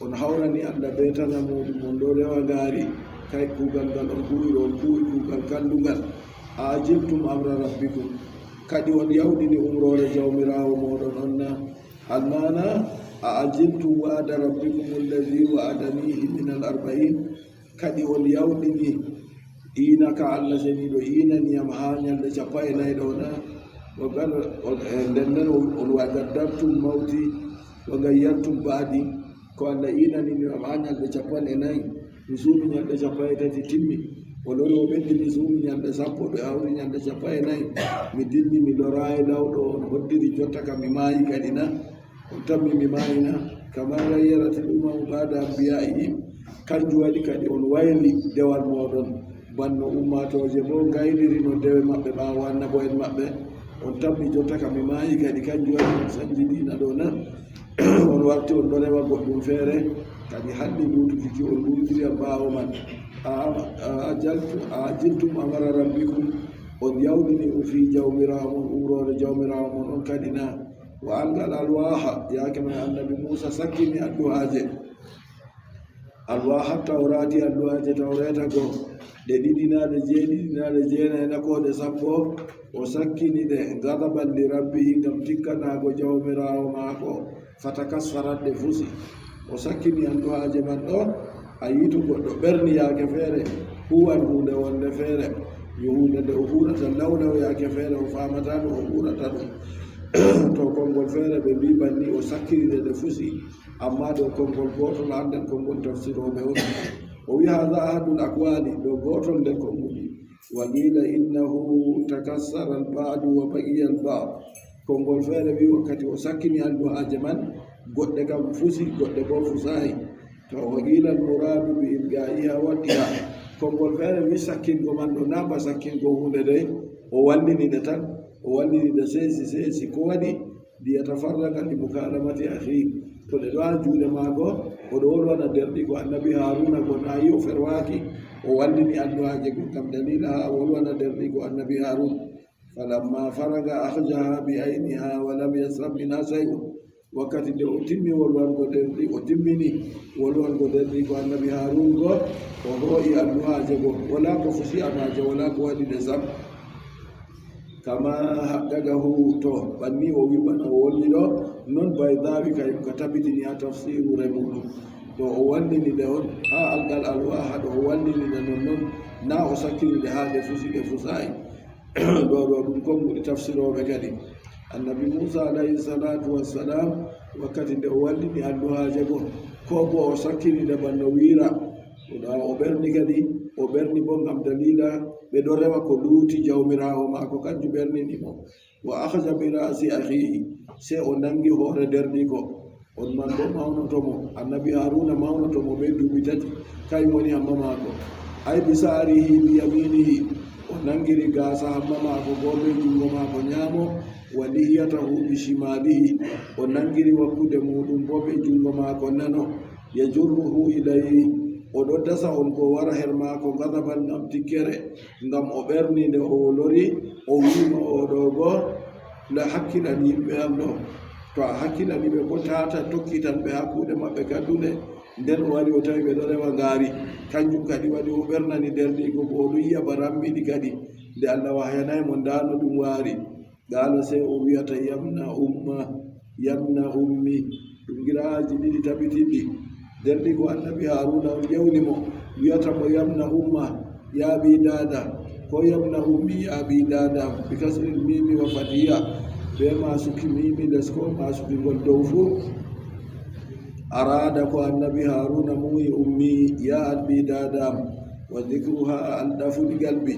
On hawrani Allah bee tana muuɗum, on ɗon rewa ngaari, kay kuugal ngal on kuuwi ɗo, on kuuwi kuugal kallugal. A ajiltum amra rabbikum, kadi on yawɗini umroore Jawmiraawo mooɗon on na? Almaana, a ajiltum wa'ada rabbikum allazi wa'adanihi min al arba'in, kadi on yawɗini iina ka Allah Ceniiɗo iinani yam haa nyalɗe cappanɗe nayi ɗo na? Wa qad-, on, eh, nden nden on, on wa gaddartum mawti wa gayyartum ba'di. Ko Allah iinani mi yam haa nyalɗe cappanɗe nayi, mi suumi nyalɗe cappanɗe tati timmi. O lori o ɓeddi mi suumi nyalɗe sappo, ɓe hawri nyalɗe cappanɗe nayi. Mi dilli, mi loraay law ɗo on hoddiri, jotta kam mi maayi kadi na? On tammi mi maayina, kama gayyaratil umamu ba'da anbiya'ihim, kanjum waɗi kadi on wayli dewal mooɗon, banno ummaatooje boo ngaylirino dewe maɓɓe ɓaawo annabo'en maɓɓe. On tammi jotta kam mi maayi kadi, kanjum waɗi on sanji diina ɗo na? On warti on ɗo rewa goɗɗum feere, kadi halli luutuki ki on luutiri yam ɓaawo man. A, a, a jaltu-, a ajiltum amara rabbikum, on yawɗini o fii Jawmiraawo mon, umroore Jawmiraawo mon on kadi na? Wa alqal alwaha, yaake man annabi Muusa sakkini addu'aaje. Alwaha tawrati, addu'aaje tawreeta go, ɗe ɗiɗi na, ɗe jeeɗiɗi na, ɗe jeenayi na, koo ɗe sappo, o sakkini ɗe, ghadaban li rabbihi, ngam tikkanaago Jawmiraawo maako, fatakassarat, ɗe fusi. O sakkini addu'aaje man ɗo, A yi'i to goɗɗo ɓerni yaake feere, huuwan huunde wonde feere, yo huunde nde o huuwrata law law yaake feere, o faamataa no o huuwrata ɗum. To konngol feere ɓe mbi'i banni, o sakkini nde, nde fusi. Ammaa ɗo konngol gootol haa nder konngol tafsirooɓe on. O wi'i, "Haadha ahadul aqwaali," ɗo gootol nder konnguli. "Wa qiila innahu takassara al-ba'du wa baqiya al-ba'd." Konngol feere wi'i, wakkati o sakkini alluhaaje man, goɗɗe kam fusi, goɗɗe boo fusaay. To, "Wa qiila al-muraadu bi ilqaa'iha wad'iha." Konngol feere wi'i, sakkingo man ɗo, naa ba sakkingo huunde dey, o wallini nde tan, o wallini nde seesi seesi. Ko waɗi? "Liyatafarraga li mukalamati akhi." To ɗe ɗo haa juuɗe maako, o ɗo wolwana derɗiiko Annabi Haruna, go naa yi o ferwaaki, o wallini alluhaaje go ngam daliila haa o wolwana derɗiiko Annabi Harun. "Falamma faraga akhrajaha bi ayniha wa lam yaslam minha shay'un." Wakkati nde o timmi wolwango derɗi-, o timmini wolwango derɗiiko Annabi Harun go, o hoo'i alluhaaje go, walaa ko fusi e maaje, walaa ko waɗi ɗe sam. "Kama haqqaqahu," to, banni o wi'i bana o wolwi ɗo, non Baydaawi kayum ka tabitini haa tafsiirure muuɗum. Ɗo o wallini ɗe on haa algal alwaha, ɗo o wallini ɗe non non, naa o sakkini ɗe haa ɗe fusi, ɗe fusaay. Ɗo, ɗo ɗum konnguli tafsirooɓe kadi. Annabi Muusa alayhi salaatu wassalaam, wakkati nde o wallini alluhaaje go, ko boo o sakkini ɗe bana o wi'ira, o ɗa-, o ɓerni kadi, o ɓerni boo ngam daliila ɓe ɗo rewa ko luuti Jawmiraawo maako, kanjum ɓernini mo. "Wa akhadha bi ra'si akhihi," sey o naŋgi hoore derɗiiko. On man boo mawnoto mo, Annabi Haruna mawnoto mo bee duuɓi tati, kayum woni hamma maako. "Ay bi sha'rihi bi yaminihi," o naŋgiri gaasa hamma maako go bee juŋngo maako nyaamo, "wa lihiyatahu bi shimalihi," o naŋgiri wakkude muuɗum boo bee juŋngo maako nano. "Yajurruhu ilayhi," o ɗo dasa on go wara her maako, ghadaban, ngam tikkere, ngam o ɓerni nde o lori, o wi'i mo, "O ɗo go, la hakkilani yimɓe am ɗo." To a hakkilani ɓe, ko taata tokkitan ɓe haa kuuɗe maɓɓe kaddule. Nden o wari, o tawi ɓe ɗo rewa ngaari. Kanjum kadi waɗi o ɓernani derɗiiko, ko o ɗo yi'a ba rammiɗi kadi. Nde Allah wahyanaay mo, ndaa no ɗum waari. Qaala, sey o wi'ata, "Yamna umma, yamna ummi." Ɗum qira'aaji ɗiɗi tabitiiɗi. Derɗiiko Annabi Haruna on ƴewni mo, wi'ata mo, "Yamna umma, yaa ɓii daada," ko "Yamna ummi, yaa ɓii daada am," bi kasril miimi wa fatiha, bee maasuki miimi les ko maasuki ngol dow fuu. Araada ko Annabi Haruna muuyi, "Ummi, yaa an ɓii daada am." Wa dhikruha aldafu li qalbi.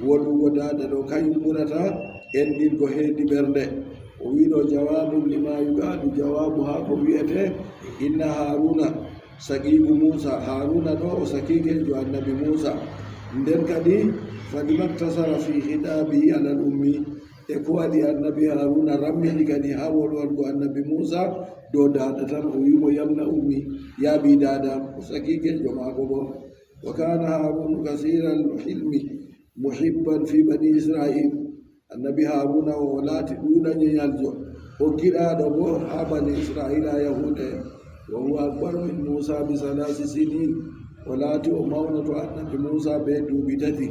Wolwugo daada ɗo kayum ɓurata enɗingo heedi ɓernde. O wi'i ɗo, "Jawaabun lima yuqaalu," jawaabu haa ko wi'ete, "Inna Haruna, shaqiiqu Muusa," Haruna ɗo o sakiikeejo Annabi Muusa. Nden kadi, "Falima iktasara fi khitaabihi alal ummi," e ko waɗi Annabi Haruna rammini kadi haa wolwango Annabi Muusa dow daada tan, o wi'i mo, "Yamna ummi, yaa ɓii daada am," o sakiikeejo maako boo. "Wa kana Harunu kasiiral hilmi muhibban fi bani Isra'il." Annabi Haruna o laati ɗuuɗa-nyanyaljo, o giɗaaɗo boo haa bani Isra'ila, Yahuuda en. "Wa huwa akbaru min Muusa bi salaasi sinin." O laati o mawnoto Annabi Muusa bee duuɓi tati.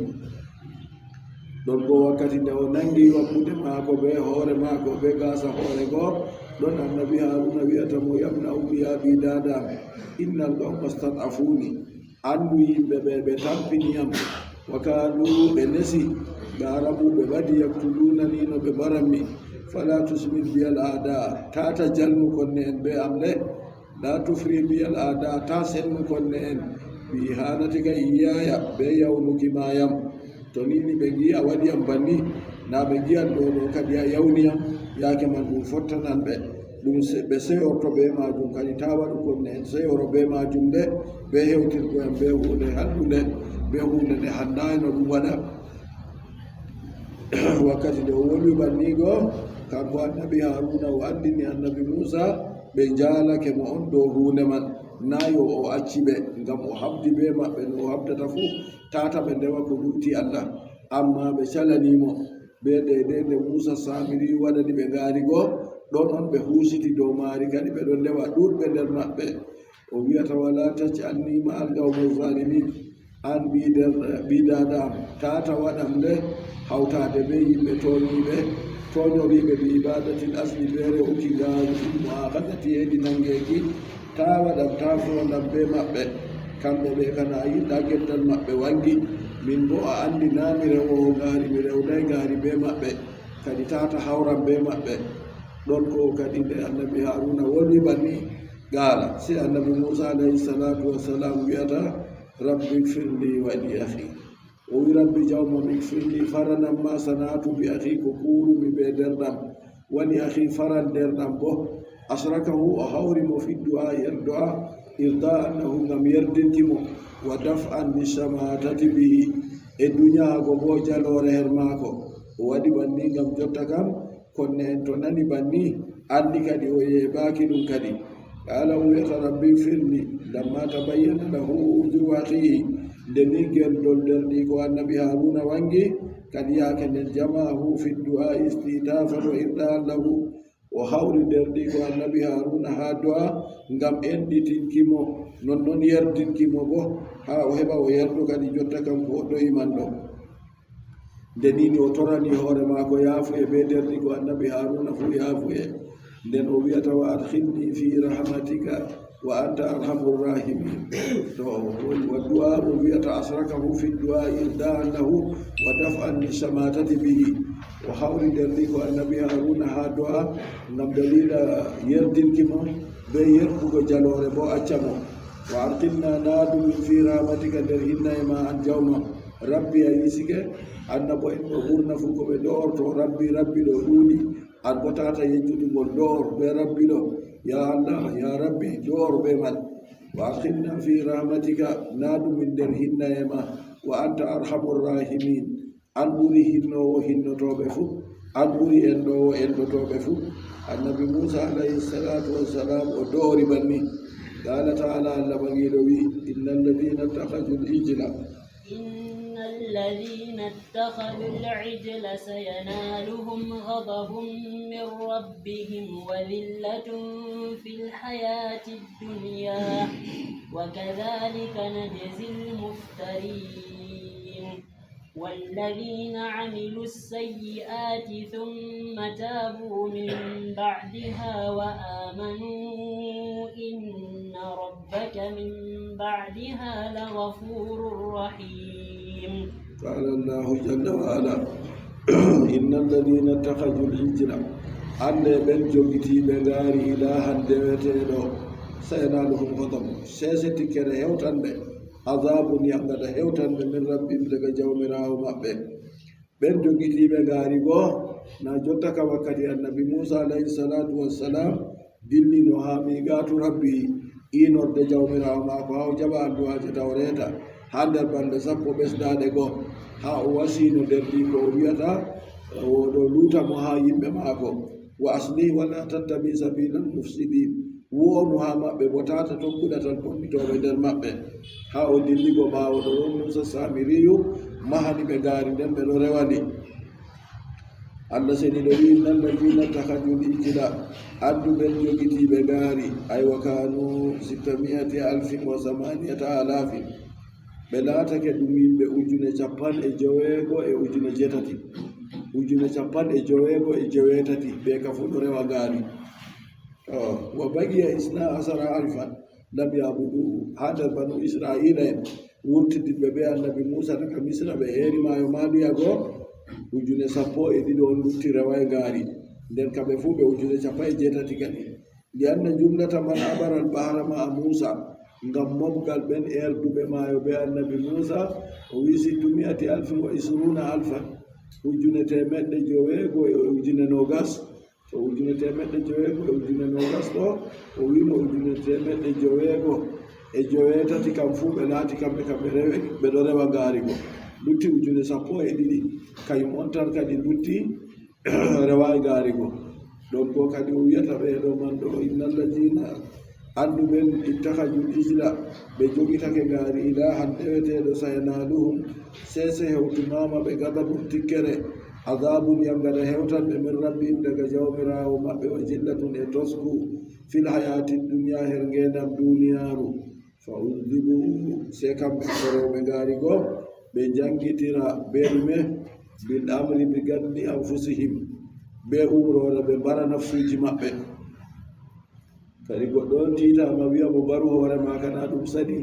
Ɗon boo wakkati nde o naŋgi wakkude maako bee hoore maako bee gaasa hoore go, ɗon Annabi Haruna wi'ata mo, "Yamna ummi, yaa ɓii daada am, innal qawma stad'afuni." Anndu yimɓe ɓe, ɓe tampini yam. Wa kaalu, ɓe nesi. Ɓe Arabu, ɓe ɓadi, yaktulunani, no ɓe mbaran mi. Fala tusmit biyal aada, tata jalnu konne'en bee am le. La tufri biyal aada, ta sennu konne'en. Bi ihanatika iyyaya, bee yawnuki ma yam. To ni ni ɓe ngi'i a waɗi yam banni, na ɓe ngi'an ɗo ɗo kadi a yawni yam, yaake man ɗum fottanan ɓe. Ɗum se-, ɓe seyorto bee maajum kadi, taa waɗu konne'en seyoro bee maajum nde, bee hewtirgo yam bee huunde hallude, bee huunde nde handaay no ɗum waɗa. Wakkati nde o wolwi banni go, kanko Annabi Haruna o anndini Annabi Muusa, ɓe njaalake mo on dow huunde man. Na yo o acci ɓe, ngam o habdi bee maɓɓe no o habdata fuu, tata ɓe ndewa ko lutti Allah. Ammaa ɓe calani mo. Bee deydey nde Muusa Saamiri waɗani ɓe ngaari go, ɗon on ɓe huusiti dow maari, kadi ɓe ɗon ndewa ɗuuɗɓe nder maɓɓe. O wi'ata, "Wala taj'alni ma'al qawmi zalimin." An ɓii der-, ɓii daada am, tata waɗam le hawtaade bee yimɓe toonyiiɓe, toonyoriiɓe bi ibadatil asli bee re'uki ngaari, mu'akhadhati hedi nangeeki, taa waɗam, taa foondam bee maɓɓe. Kamɓe ɓe kana a yiɗa geddal maɓɓe waŋgi. Min boo a anndi naa mi rewoowo ngaari, mi rewnaay ngaari bee maɓɓe. Kadi tata hawran bee maɓɓe. Ɗon ko kadi nde annabi Haruna wolwi banni, qaala, sey annabi Muusa alayhi salaatu wassalaam wi'ata, "Rabbi ighfir li wa li akhi." O wi, "Rabbi jawmam, ighfir li, faranam ma sana'tu bi akhi, ko kuuwrumi bee deerɗam, wa li akhi, faran deerɗam boo, ashrakahu, o hawri mo, fi du'aa'i, nder do'a, irda'an lahu, ngam yerdinki mo, wa daf'an li shamatati bihi, e dunyaago boo jaloore her maako." O waɗi banni ngam jotta kam, konne'en to nani banni, anndi kadi o yeeɓaaki ɗum kadi. Qaala, o wi'ata, "Rabbi ighfir li." Lamma tabayyana lahu wujru akhihi, nde ni geldol derɗiiko annabi Haruna waŋgi, kadi yaake nden, jama'ahu fi du'aa'i isti'tafan wa irda'an lahu. O hawri derɗiiko annabi Haruna haa do'a ngam enɗitinki mo, nonnon yerdinki mo boo, haa o heɓa o yerdo kadi jotta kam ko o ɗo'i man ɗo. Nde nini o torani hoore maako yaafuye bee derɗiiko annabi Haruna fuu yaafuye. Nden o wi'ata, "Wa adkhilni fi rahmatika wa anta arhamur rahimin." To o, o du'a, o wi'ata, "Ashrakahu fi du'a irda'an lahu wa daf'an li shamatati bihi." O hawri derɗiiko annabi Haruna haa do'a ngam dalila yerdinki mo bee yerɓugo jaloore boo acca mo. "Wa adkhilna, naadu min fi rahmatika, nder hinnaye ma an jawmam." Rabbi a yisike, annabo'en ɗo ɓurna fuu ko ɓe do'orto, Rabbi, Rabbi ɗo ɗuuɗi, an boo tata yejjutu ngol do'or bee Rabbi ɗo. Ya Allah, ya Rabbi, do'or bee man. "Wa adkhilna fi rahmatika, naadu min nder hinnaye ma, wa anta arhamur rahimin." An ɓuri hinnoowo hinnotooɓe fuu, an ɓuri enɗoowo enɗotooɓe fuu. Annabi Muusa alayhi salaatu wassalaam o do'ori banni. Qaala ta'ala, Allah Ɓaŋgiiɗo wi'i, "Innal ladhina ittakhadhul ijla." إن الذين اتخذوا العجل سينالهم غضب من ربهم وذلة في الحياة الدنيا وكذلك نجزي المفترين. والذين عملوا السيئات ثم تابوا من بعدها وآمنوا إن ربك من بعدها لغفور رحيم. قال الله جل وعلا، إن الذين اتخذوا العجل, annde ɓen jogitiiɓe ngaari ilaahan deweteeɗo, سينالهم غضب, seese tikkere hewtan ɓe, عذاب, yaŋgada hewtan ɓe, من ربهم, daga Jawmiraawo maɓɓe. Ɓen jogitiiɓe ngaari go, na jotta ka wakkati annabi Muusa alayhi salaatu wassalaam dillino haa miiqaatu Rabbi, iinorde Jawmiraawo maako, haa o jaɓa addu'aaje Tawreeta, haa nder balɗe sappo ɓesdaaɗe go, haa o wasino derɗiiko o wi'ata, o ɗo luuta mo haa yimɓe maako. "Wa aslih wa la tattabi sabilal mufsidin." Wo'onu haa maɓɓe, bo tata tokku ɗatal bonnitooɓe nder maɓɓe. Haa o dilli go ɓaawo ɗo, ɗon Muusa Saamiriyu mahani ɓe ngaari nden, ɓe ɗo rewa ndi. Allah seniiɗo wi'i, "Innal ladhina ittakhadhul ijla", anndu ɓen jogitiiɓe ngaari, ay wa kanu sitta mi'ati alfin wa samaniyata alafin. Ɓe laatake ɗum yimɓe ujune cappanɗe joweego e ujune jeetati. Ujune cappanɗe joweego e joweetati, ɓe ka fuu ɗo rewa ngaari. To, "wa baqiya isna asara alfan lam ya'buduhu", haa nder banu Isra'iila'en wurtidinɓe bee annabi Muusa daga Misra, ɓe eeri maayo Maaliya go, ujune sappo e ɗiɗo on lutti rewaay ngaari. Nden kamɓe fuu ɓe ujune cappanɗe jeetati kadi. "Li anna jumlata man abara al-bahra ma'a Muusa", ngam moɓgal ɓen eerduɓe maayo bee annabi Muusa, o wi'i, "Sittu mi'ati alfin wa isruuna alfan", ujune teemeɗɗe joweego e ujune noogas. To ujune teemeɗɗe joweego e ujune noogas ɗo, o wi'i mo ujune teemeɗɗe joweego e joweetati kam fuu ɓe laati kamɓe, kamɓe rewe, ɓe ɗo rewa ngaari go. Lutti ujune sappo e ɗiɗi, kayum on tan kadi lutti rewaay ngaari go. Ɗon boo kadi o wi'ata ɓe ɗo man ɗo, "Innal ladhina", anndu ɓen, "ittakhadhul ijla", ɓe jogitake ngaari ilaahan deweteeɗo, "sayanaluhum", seese hewtumaama ɓe, "ghadabun", tikkere, "adhabun", yaŋgada hewtan ɓe, "min rabbihim", daga Jawmiraawo maɓɓe, "wa zillatun", e tosku, "fil hayatid dunya", her ngeendam duniyaaru. "Fa udhibu", sey kamɓe korooɓe ngaari go, ɓe njaŋgitira bee ɗume? "Bil amri bi qatli anfusihim", bee umroore ɓe mbara nafsuuji maɓɓe. Kadi goɗɗo on tiitaama wi'a mo mbaru hoore ma, kana ɗum saɗi.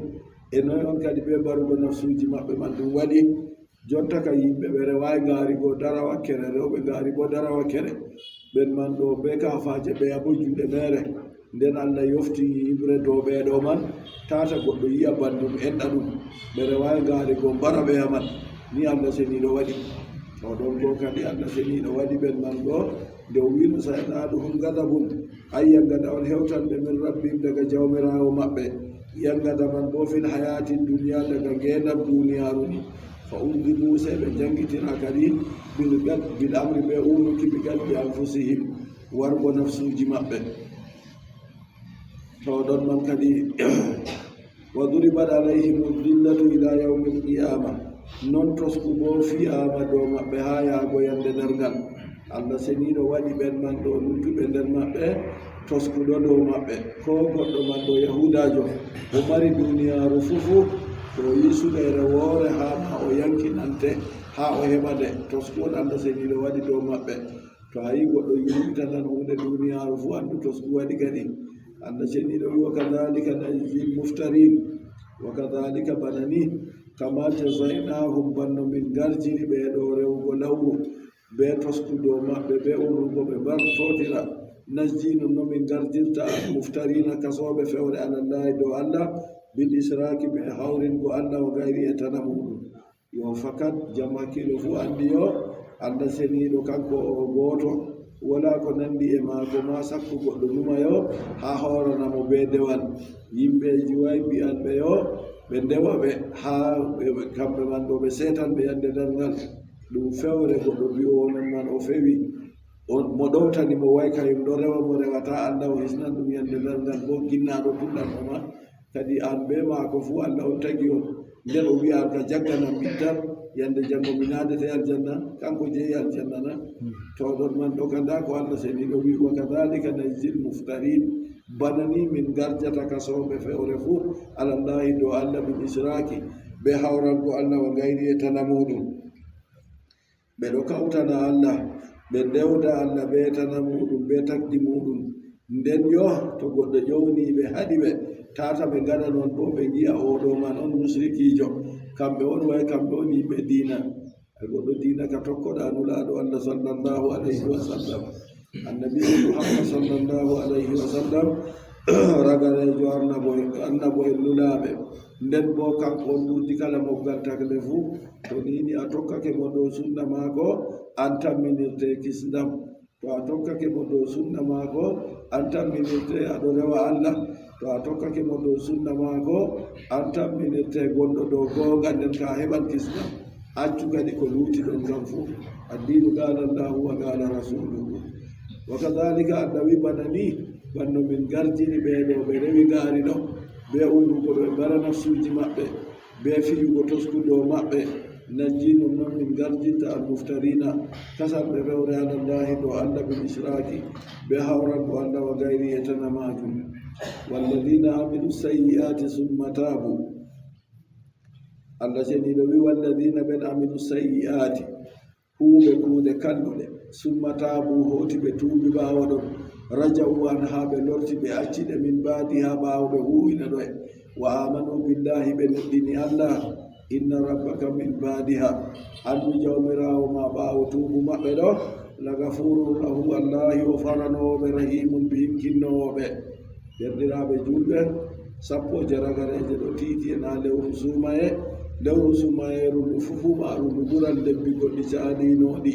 E noy on kadi bee mbarugo nafsuuji maɓɓe man ɗum waɗi? Jonta ka yimɓe ɓe rewaay ngaari go dara wakkere, rewɓe ngaari boo dara wakkere. Ɓen man ɗo bee kaafaaje, ɓeya boo juuɗe meere. Nden Allah yofti yi're dow ɓeya ɗo man, tata goɗɗo yi'a ɓandu ɗum, enɗa ɗum. Ɓe rewaay ngaari go mbara ɓeya man. Ni Allah Seniiɗo waɗi. To ɗon go kadi Allah Seniiɗo waɗi ɓen man go, nde o wi'no: "Sayanaluhum gadabun." Ay, yangada on hewtan ɓe, "min rabbihim," daga Jawmiraawo maɓɓe. Yangada man boo fil hayaati duniya, daga ngeendam duniyaaru ni. Fa udhibu, sey ɓe jangitina kadi, bil gad-, bil amri, ɓe umruki, bi gadbi anfusihim, wargo nafsuuji maɓɓe. To ɗon man kadi, "wa duribat alayhimu dhillatu ila yawmil qiyama." Non tosku boo fiyaama dow maɓɓe haa yaago yande darngal. Allah Seniiɗo waɗi ɓen man ɗo luttuɓe nder maɓɓe, tosku ɗo dow maɓɓe. Koo goɗɗo man ɗo Yahuudaajo, o mari duniyaaru fuu fuu, to o yi'i suɗeere woore, haa ma o yankinante, haa o heɓa nde. Tosku on Allah Seniiɗo waɗi dow maɓɓe. To a yi'i goɗɗo yurmitanan huunde duniyaaru fuu, anndu tosku waɗi kadi. Allah Seniiɗo wi'i: "Wa kadhalika najzil muftarin." Wa kadhalika, bana ni, kama jazaynahum, bana no min ngarjiri ɓe ɗo rewugo lawru, be tosku dow maɓɓe, be umrugo ɓe mbar-, tootira. Najzi, non no min ngarjirta al muftarina, kasooɓe fewre alallahi dow Allah, bil israki, be hawringo Allah, wa gayri, e tana muuɗum. Yo fakat, jam hakkiilo fuu anndi yo Allah Seniiɗo, kanko o gooto, walaa ko nanndi e maako, maa sakko goɗɗo numa yo, haa hoorana mo bee dewal. Yimɓeeji way mbi'an ɓe yo ɓe ndewa ɓe, haa ɓe, ɓe, kamɓe man ɗo ɓe seetan ɓe yande darngal. Ɗum fewre goɗɗo bi'oowo non man o fewi. On mo ɗowtani mo way kayum ɗo rewa mo rewata, Allah o hisnan ɗum yande darngal, boo ginnaaɗo kulɗan mo ma. Kadi an be maako fuu Allah on tagi on. Nden o wi'a an ka jagganam min tan, yande janngo mi naadete aljanna, kanko jeyi aljanna na? To ɗon man ɗo ka ndaa ko Allah Seniiɗo wi'i: "Wa kadhalika najzil muftarin." Bana ni min ngarjata kasooɓe fewre fuu alallahi dow Allah bil israki, be hawrango Allah wa gayri e tana muuɗum. Ɓe ɗo kawtana Allah, ɓe ndewda Allah bee tana muuɗum, bee tagdi muuɗum. Nden yo, to goɗɗo ƴowni ɓe, haɗi ɓe, tata ɓe ngaɗa non boo, ɓe ngi'a oo ɗo man on musrikiijo. Kamɓe on way, kamɓe on yimɓe diina. Ay goɗɗo diina ka tokkoɗa Nulaaɗo Allah sallallahu alayhi wa sallam. Annabi Muhammad sallallahu alayhi wa sallam, ragareejo annabo, annabo en nulaaɓe. Nden boo kanko on ɓurdi kala moggal tagle fuu. To ni ni a tokkake mo dow sunna maako, an tamminirte kisndam. To a tokkake mo dow sunna maako, an tamminirte aɗo rewa Allah. To a tokkake mo dow sunna maako, an tamminirte gonɗo dow goonga, nden ka a heɓan kisndam. Accu kadi ko luuti ɗon kam fuu. Addiinu qaala Allahu wa qaala Rasuuluhu. Wa kadhalika, Allah wi bana ni, bana no min ngarjiri ɓe ɗo ɓe rewi ngaari ɗo, be umrugo ɓe mbara nafsuuji maɓɓe, be fiyugo tosku dow maɓɓe, najji, nonnon min ngarjinta al-muftariina, kasanɓe fewre ala Allahi dow Allah bil ishraaki, be hawrango Allah wa gayri e tana maajum. Walladhiina amilu sayyi'aati summa taabu. Allah ceniiɗo wi, walladhiina ɓen amilu sayyi'aati, huuɓe kuuɗe kalluɗe, summa taabu, hooti ɓe tuubi ɓaawo ɗon, raja'u anhaa, ɓe lorti, ɓe acci ɗe, min ba'dihaa, ɓaawo ɓe huuwino ɗe, wa aamanu billaahi, ɓe nuɗɗini Allah, inna rabbaka min ba'dihaa, anndu Jawmiraawo ma ɓaawo tuubu maɓɓe ɗo, lagafuurun lahum, Allah o faranoowo ɓe, rahiimun bihim, kinnoowo ɓe. Deerɗiraaɓe juulɓe, sappooje ragareeje ɗo tiiti e na lewru suumaye. Lewru suumayeeru ndu fuu, fuu maaru ndu ɓuran lebbi goɗɗi caaliinooɗi.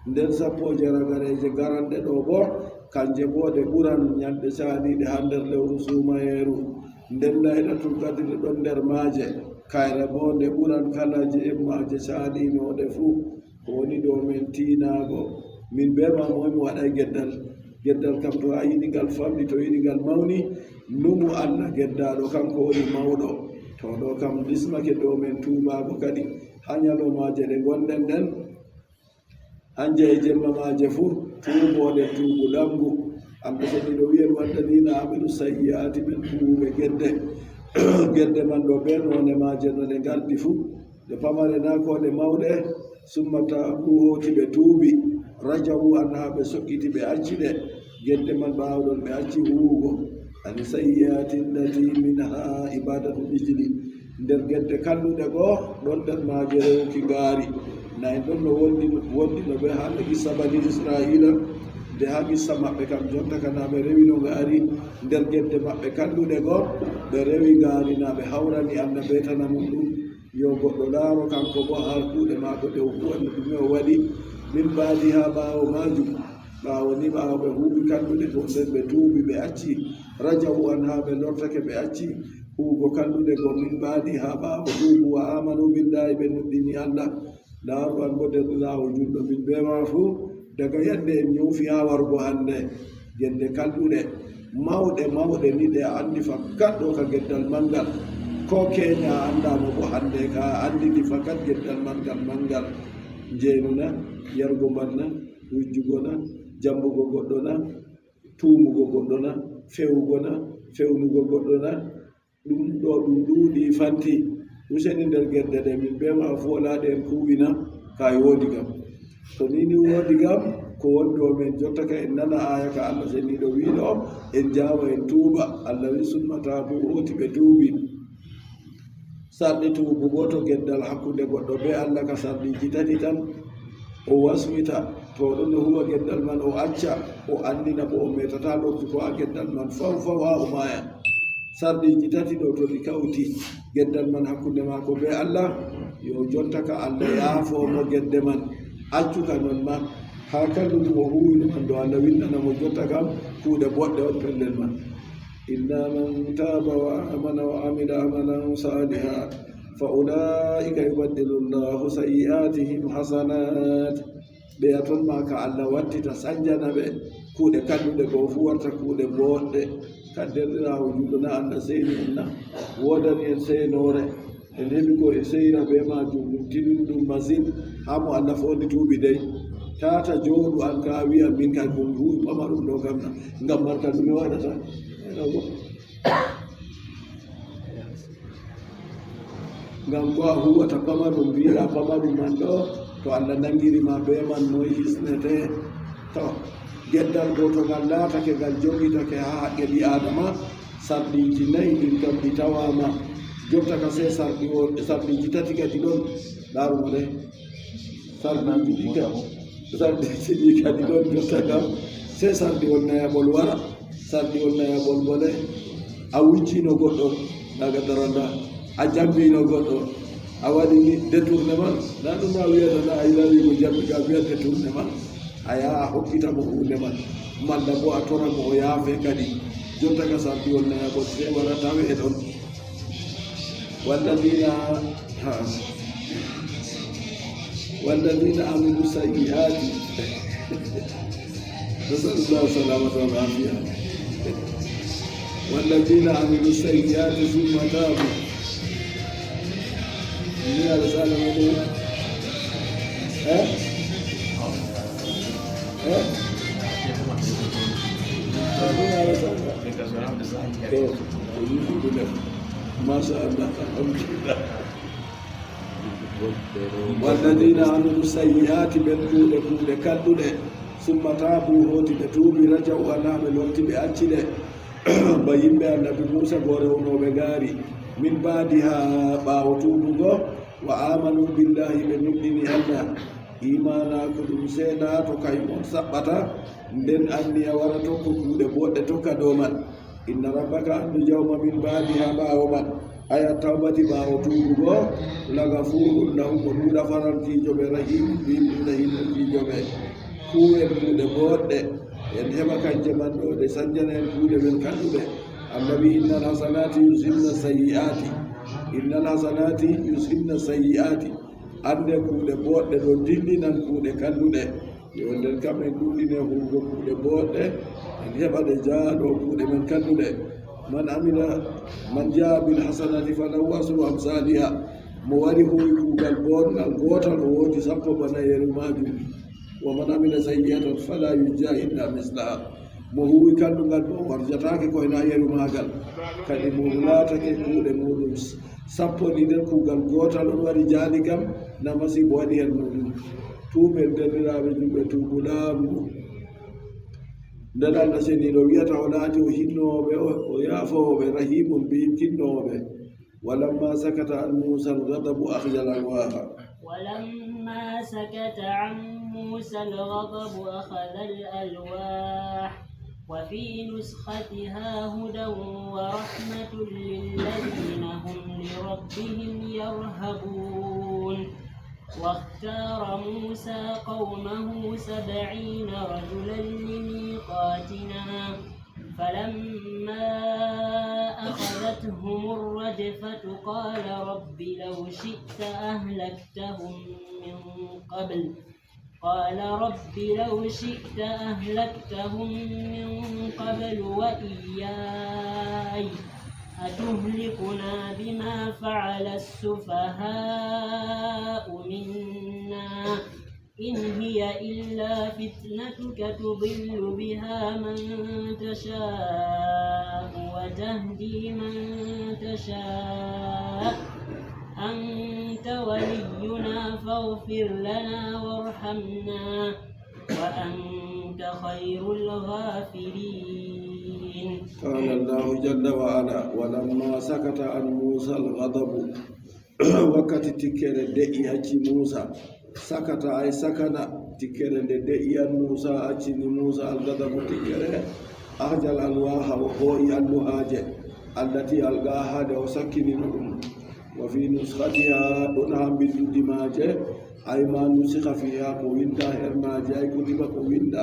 Nden sappooje ragareeje garanɗe ɗo boo, kanje boo ɗe ɓuran nyalɗe caaliiɗe haa nder lewru suumayeeru. Nden laylatul kadri ɗon nder maaje, kayre boo nde ɓuran kala je'emmaaje caaliinooɗe fuu. Ko woni dow men tiinaago, min bee ma moy mi waɗay geddal. Geddal kam, to a yiɗi ngal famɗi, to yiɗi ngal mawni, numu Allah geddaaɗo, kanko woni mawɗo. To ɗo kam lismake dow men tuubaago kadi haa nyalawmaaje ɗe ngonɗen ɗen, hanje e jemma maaje fuu, tuubooɗen tuubu lamngu. Amɓe ceniiɗo wi'en, walladhiina amilu sayyi'aati, ɓen huuwuɓe gedde. Gedde man ɗo, bee noone maaje no ɗe ngardi fuu, ɗe pamare naa ko ɗe mawɗe, summa taabu, hooti ɓe tuubi, raja'u anhaa, ɓe so'iti, ɓe acci ɗe, gedde man, ɓaawo ɗon ɓe acci huuwugo, ani sayyi'aati allati minhaa ibaadatul ijli, Nder gedde kalluɗe go, ɗon nder maaje rewuki ngaari. Na en ɗon no wondi, wondino bee haala qissa bani Isra'iila, nde haa qissa maɓɓe kam jonta ka na ɓe rewino ngaari. Nder gedde maɓɓe kalluɗe go, ɓe rewi ngaari na ɓe hawrani Allah bee tana muuɗum. Yo goɗɗo laaro kanko boo haa kuuɗe maako ɗe o huuwani, ɗume o waɗi. Min ba'di haa ɓaawo maajum, ɓaawo ni, ɓaawo ɓe huuwi kalluɗe go, nden ɓe tuubi, ɓe acci. Raja'u anhaa, ɓe lortake, ɓe acci huuwugo kalluɗe go. Min ba'di, haa ɓaawo tuubu, wa aamanu billaahi, ɓe nuɗɗini Allah. Laaru an boo, deerɗiraawo juulɗo, min bee ma fuu, daga yande en nyoofi haa warugo hande, gedde kalluɗe mawɗe mawɗe ni, ɗe a anndi fakat ɗo ka geddal manngal. Ko keenya a anndaano boo, hande ka a anndi ndi fakat geddal manngal manngal. Njeenu na, yargo mbal na, wujjugo na, jambugo goɗɗo na, tuumugo goɗɗo na, fewugo na, fewnugo goɗɗo na, ɗum ɗo ɗum ɗuuɗi fanti. Useni nder gedde ɗe, min bee ma fuu walaa ɗe en kuuwi na? Kay woodi kam. To ni ni woodi kam, ko woni ɗo men jotta ka en nana aaya ka Allah Seniiɗo wi'no, en njaawa en tuuba. Allah wi'i, "Summa taabu", hooti ɓe tuubi. Sarɗi tuubu boo to geddal hakkunde goɗɗo bee Allah ka sarɗiiji tati tan, o waswita, to o ɗon no huuwa geddal man, o acca, o anndina boo o meetataa lortugo haa geddal man faw faw haa o maaya. Sarɗiiji tati ɗo, to ɗi kawti, geddal man hakkunde maako bee Allah, yo jonta ka Allah yaafo mo gedde man, accu ka non ma. Haa kalluɗum o huuwino man ɗo, Allah winnana mo jonta kam kuuɗe boɗɗe on pellel man. إلا من تاب وآمن وعمل عملا صالحا فأولئك يبدل الله سيئاتهم حسنات. Ɓeya ton ma ka Allah wattita, sanjana ɓe kuuɗe kalluɗe go fuu warta kuuɗe boɗɗe. Ka deerɗiraawo juulɗo na, Allah seyni en na? Woodani en seynoore. En heɓi ko en seyra bee maajum, ɗum tiɗɗum masin. Haa mo Allah foondi tuubi dey, tata jooɗu an ka wi'a, "Min kay ko mi huuwi pamarum ɗo kam na, ngam man ka ɗume waɗata?" Ena go. Ngam ko a huuwata pamarum, mbi'ɗa pamarum man ɗo, to Allah nangiri ma bee man, noy hisnete? To geddal gooto ngal laatake, ngal jogitake haa haqqe ɓii Aadama, sarɗiiji nayi ɗin kam ɗi tawaama. Jotta ka sey sarɗi o, sarɗiiji tati kadi ɗon. Laaru mo de. Sarɗiiji ɗi ka-, sarɗiiji ɗi kadi ɗon jotta kam. Sey sarɗiwol nayaɓol wara. Sarɗiwol nayaɓol ngole, a wujjino goɗɗo daga daranda, a jambino goɗɗo, a waɗi ni détournement. Na ɗum a wiyata na a yiɗa wi'ugo jambi ka, a wi'a détournement. A yaha a hokkita mo huunde man, malla bo a tora mo o yaafe kadi. Jotta ka sarɗiwol nayaɓol sey wara tawe e ɗon. والذين، ها. والذين عملوا السيئات. نسأل الله السلامة والعافية. والذين عملوا السيئات ثم تابوا. Ni ala sala wani. Eh? Eh? Ni ala sala. To, alhamdulillah. Masha Allah, alhamdulillah. والذين عملوا السيئات, ɓen kuuɗe, kuuɗe kalluɗe, ثم تابوا, hooti ɓe tuubi, رجعوا, anhaa ɓe lorti, ɓe acci ɗe. Ba yimɓe Annabi Muusa go rewnooɓe ngaari. من بعدها, ɓaawo tuubugo, وآمنوا بالله, ɓe nuɗɗini Allah. Iimaanaaku ɗum seedaato kay on saɓɓata, nden anniya wara tokko kuuɗe boɗɗe tokka dow man. إن ربك, anndu Jawma, من بعدها, ɓaawo man, أي التوبة, ɓaawo tuubugo, لغفور لهم, o ɗuuɗa farantiijo ɓe, رحيم بهم, ɗuuɗa hinniijo ɓe. Kuuwen kuuɗe boɗɗe, en heɓa kanje man ɗo, ɗe sanjana en kuuɗe men kalluɗe. Annabi, إن الحسنات يذهبن السيئات. إن الحسنات يذهبن السيئات. Annde kuuɗe boɗɗe ɗo dillinan kuuɗe kalluɗe. Yo nden kam en ɗuɗɗine huugo kuuɗe boɗɗe, en heɓa ɗe jaaɗo kuuɗe men kalluɗe. من عمل، من جاء بالحسنة فله عشر أمثالها. Mo wari huuwi kuugal booɗngal gootal, o woodi sappo bana yeru maajum. ومن عمل سيئة فلا يجزى إلا مثلها. Mo huuwi kalluŋgal boo, o warjataake koy na yeru maagal. Kadi mo laatake kuuɗe muuɗum sappo ɗi nder kuugal gootal, on wari jaali kam, na masiibo waɗi en muuɗum. Tuuben, deerɗiraaɓe julɓe, tuubu laaɓngu. Nden Allah Seniiɗo wi'ata o laati o hinnoowo ɓe, o, o yaafoowo ɓe, رحيم بهم, kinnoowo ɓe. ولما سكت عن موسى الغضب أخذ الألواح. ولما سكت عن موسى الغضب أخذ الألواح، وفي نسختها هدى ورحمة للذين هم لربهم يرهبون. واختار موسى قومه سبعين رجلا لميقاتنا، فلما أخذتهم الرجفة قال رب لو شئت أهلكتهم من قبل، قال رب لو شئت أهلكتهم من قبل وإياي أتهلكنا بما فعل السفهاء منا إن هي إلا فتنتك تضل بها من تشاء وتهدي من تشاء أنت ولينا فاغفر لنا وارحمنا وأنت خير الغافرين. قال الله جل وعلا: ولما سكت عن موسى الغضب. Wakkati tikkere de'i acci Muusa. Sakata ay sakana, tikkere nde de'i an Muusa, accini Muusa algadabu tikkere. Akhadha al-alwaha, o hoo'i alluhaaje, allati alqaha, ɗe o sakkini mo ɗum. Wa fi nuskhatiha, ɗon haa mbinndudi maaje, ay ma nusikha fiha, ko winnda her maaje, ay kutiba, ko winnda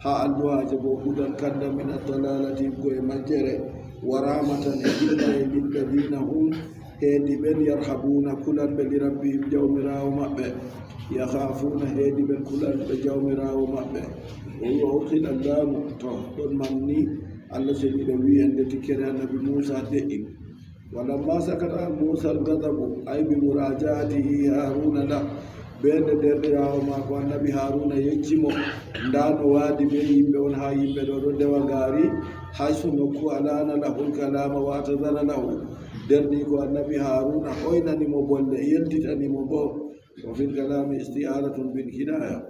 haa alluhaaje go, hudan, kanda, min ad-dalalati, ko e majjere, wa rahmatan, e yurmeende, lilladina hum, heedi ɓen, yarhabuna, kulanɓe, li rabbihim, jawmiraawo maɓɓe, yakhafuna, heedi ɓen, kulanɓe jawmiraawo maɓɓe. O wi'i, o hokkita laamu, to, ɗon man ni, Allah Ceniiɗo wi'i en nde tikkere Annabi Muusa de'i. Walamma sakata an Muusa al-ghadabu, ay bi murajaatihi Haaruna lah, bee nde deerɗiraawo maako Annabi Haaruna yecci mo, ndaa no waadi bee yimɓe on, haa yimɓe ɗo ɗon ndewa ngaari, haysu nokku alana lahul kalama wa atazara lahu. Deerɗiiko Annabi Haaruna hoynani mo bolle, yeltitani mo bo. Wa fil kalami isti'aratun bil kinaya.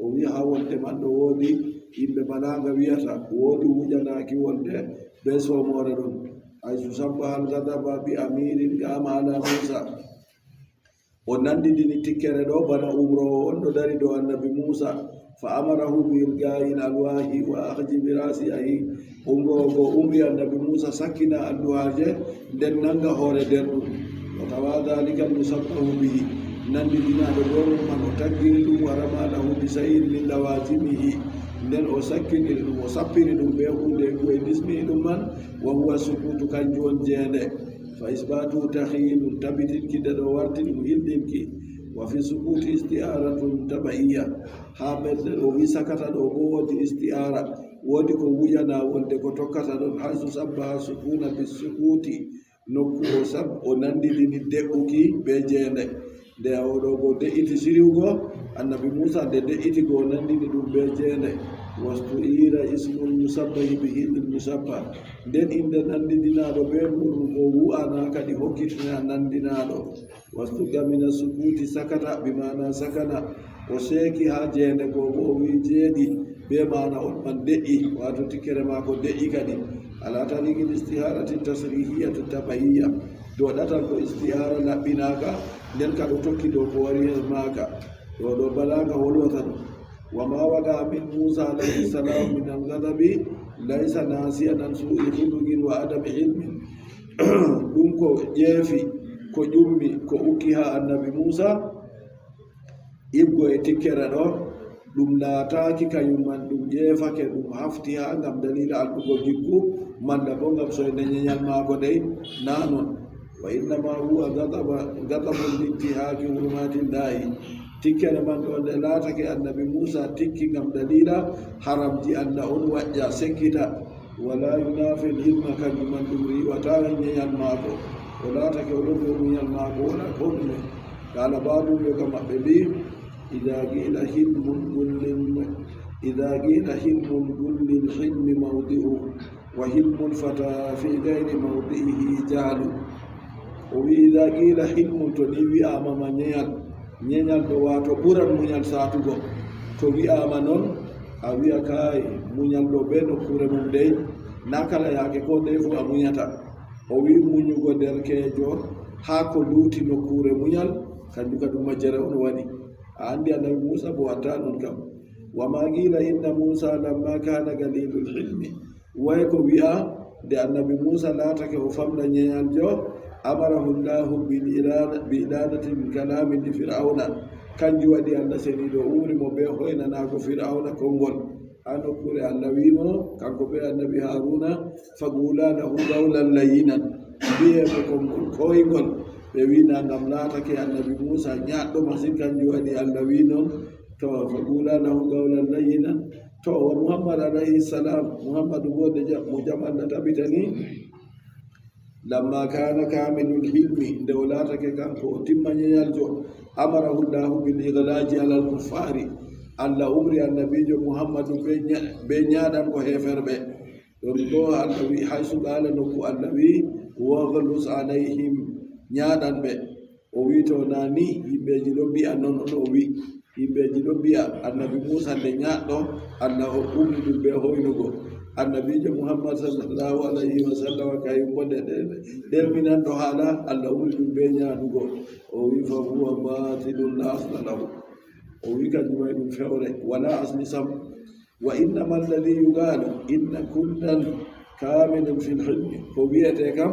O wi'i haa wolde man ɗo woodi yimɓe balaaga wi'ata, woodi wujanaaki wolde bee soomoore ɗon. Haysu sabbaha al-ghadaba bi amirin qama ala Muusa. O nanditini tikkere ɗo bana umroowo on ɗo dari dow Annabi Muusa. Fa amarahu bi ilqa'i al-alwahi wa akhadhi bi ra'si akhihi. Umroowo go umri Annabi Muusa sakkina alluhaaje, nden nanga hoore deerɗum. Wa tawa dhalika al-mushabbahu bihi. Nandinaaɗo dow man, o taggiri ɗum, wa rama lahu bi shay'in min lawazimihi. Nden o sakkini ɗum, o sappini ɗum bee huunde e bu'e ndisni ɗum man, wa huwa sukutu, kanjum on jeende. Fa isbatu takhyilu, tabitinki nde ɗo warti ɗum hilɗinki. Wa fi sukuti isti'aratun tabaiyya. Haa ɓernde o wi sakata ɗo boo woodi isti'ara, woodi ko wujana wolde ko tokkata ɗon, haysu sabbaha sukuna bis sukuti, nokku o sab-, o nanditini de'uki bee jeende. Nde o ɗo go de'iti siriwgo, Annabi Muusa nde de'iti go o nandini ɗum bee jeende. Wastu'ira ismul musabbahi bihi lil musabbah. Nden innde nandinaaɗo bee muuɗum go wu'ana kadi hokkitina nandinaaɗo. Wastuqqa mina sukuti sakata, bi maana sakana. O seeki haa jeende go, boo o wi'i jeeɗi, bee maana on man de'i, waato tikkere maako de'i kadi. Ala tariqil istiharati tasrihiyati tabaiyya. Dow ɗatal ko istihaara laɓɓinaaka, nden ka ɗo tokki dow ko wari her maaka. Ɗo ɗo balaaga wolwata ɗum. Wa ma waqa min Muusa alayhi salam min al-ghadabi laysa nasiyan an su'i khuluqin wa adami hilmin. Ɗum ko ƴeefi, ko ƴummi, ko ukki haa Annabi Muusa, ibgo e tikkere ɗo, ɗum laataaki kayum man, ɗum ƴeefake, ɗum hafti haa ngam daliila alɗugo gikku, malla boo ngam soynde nyenyal maako dey, naa non. Wa innama huwa ghadaba-, ghadabun lintihaaki hurumatillahi. Tikkere man ɗo nde laatake Annabi Muusa tikki ngam daliila haramji Allah on waƴƴa, sekkita. Wala yunafil hilma, kanjum man ɗum riiwataa nyenyal maako. O laatake o ɗon dow munyal maako, wala koo ɗume. Qala ba'du, woɓɓe maɓɓe mbi'i, idha qila hilmun qul lil, idha qila hilmun qul lil hilmi mawdi'u, wa hilmul fata fi ghayri mawdi'ihi jahlu. O wi'i, idha qila hilmun, to ni wi'aama ma nyenyal, nyenyal ɗo waato ɓuran munyal saatugo. To wi'aama non, a wi'a kaay, munyal ɗo bee nokkuure mum dey, naa kala yaake koo ndeye fuu a munyata. O wi'i munyugo derkeejo haa ko luuti nokkuure munyal, kanjum kadi majjere on waɗi. A anndi Annabi Muusa boo waɗataa non kam. وما قيل إن موسى لما كان قليل الحلم. Wa'i ko wi'a, nde Annabi Muusa laatake o famɗa nyenyaljo, أمره الله بالإلانة، بالإلانة من كلام فرعون. Kanjum waɗi Allah Seniiɗo umri mo bee hoynanaago Fir'awna konngol. Haa nokkuure Allah wi'i mo, kaŋko bee Annabi Haruna, فقولا له قولا لينا. Mbi'e mo konngol koyŋgol. Ɓe wi'i na ngam laatake Annabi Muusa nyaɗɗo masin, kanjum waɗi Allah wi'i non. To, فقولا له قولا لينا. To, wa Muhammad alayhi salam, Muhammadu boo nde jam, mo jam Allah tabitani. لما كان كامل الحلم, nde o laatake kaŋko o timma nyenyaljo, أمره الله بالإغلاظ على الكفار. Allah umri Annabiijo Muhammadu bee nya-, bee nyaaɗango heeferɓe. Ɗon ɗo Allah wi'i, حيث قال, nokku Allah wi'i, واغلظ عليهم, nyaaɗan ɓe. O wi'i, to, naa ni yimɓeeji ɗon mbi'a non, non o wi'i. Yimɓeeji ɗon mbi'a Annabi Muusa nde nyaɗɗo, Allah o umri ɗum bee hoynugo. Annabiijo Muhammad sallallahu alayhi wa sallam, kayum bo nde, nde, nde ɗelminanɗo haala, Allah umri ɗum bee nyaaɗugo. O wi'i, فهو باطل لا أصل له. O wi'i, kanjum may ɗum fewre, walaa asli sam. وإنما الذي يقال إن كلا كامل في الحلم. Ko wi'ete kam,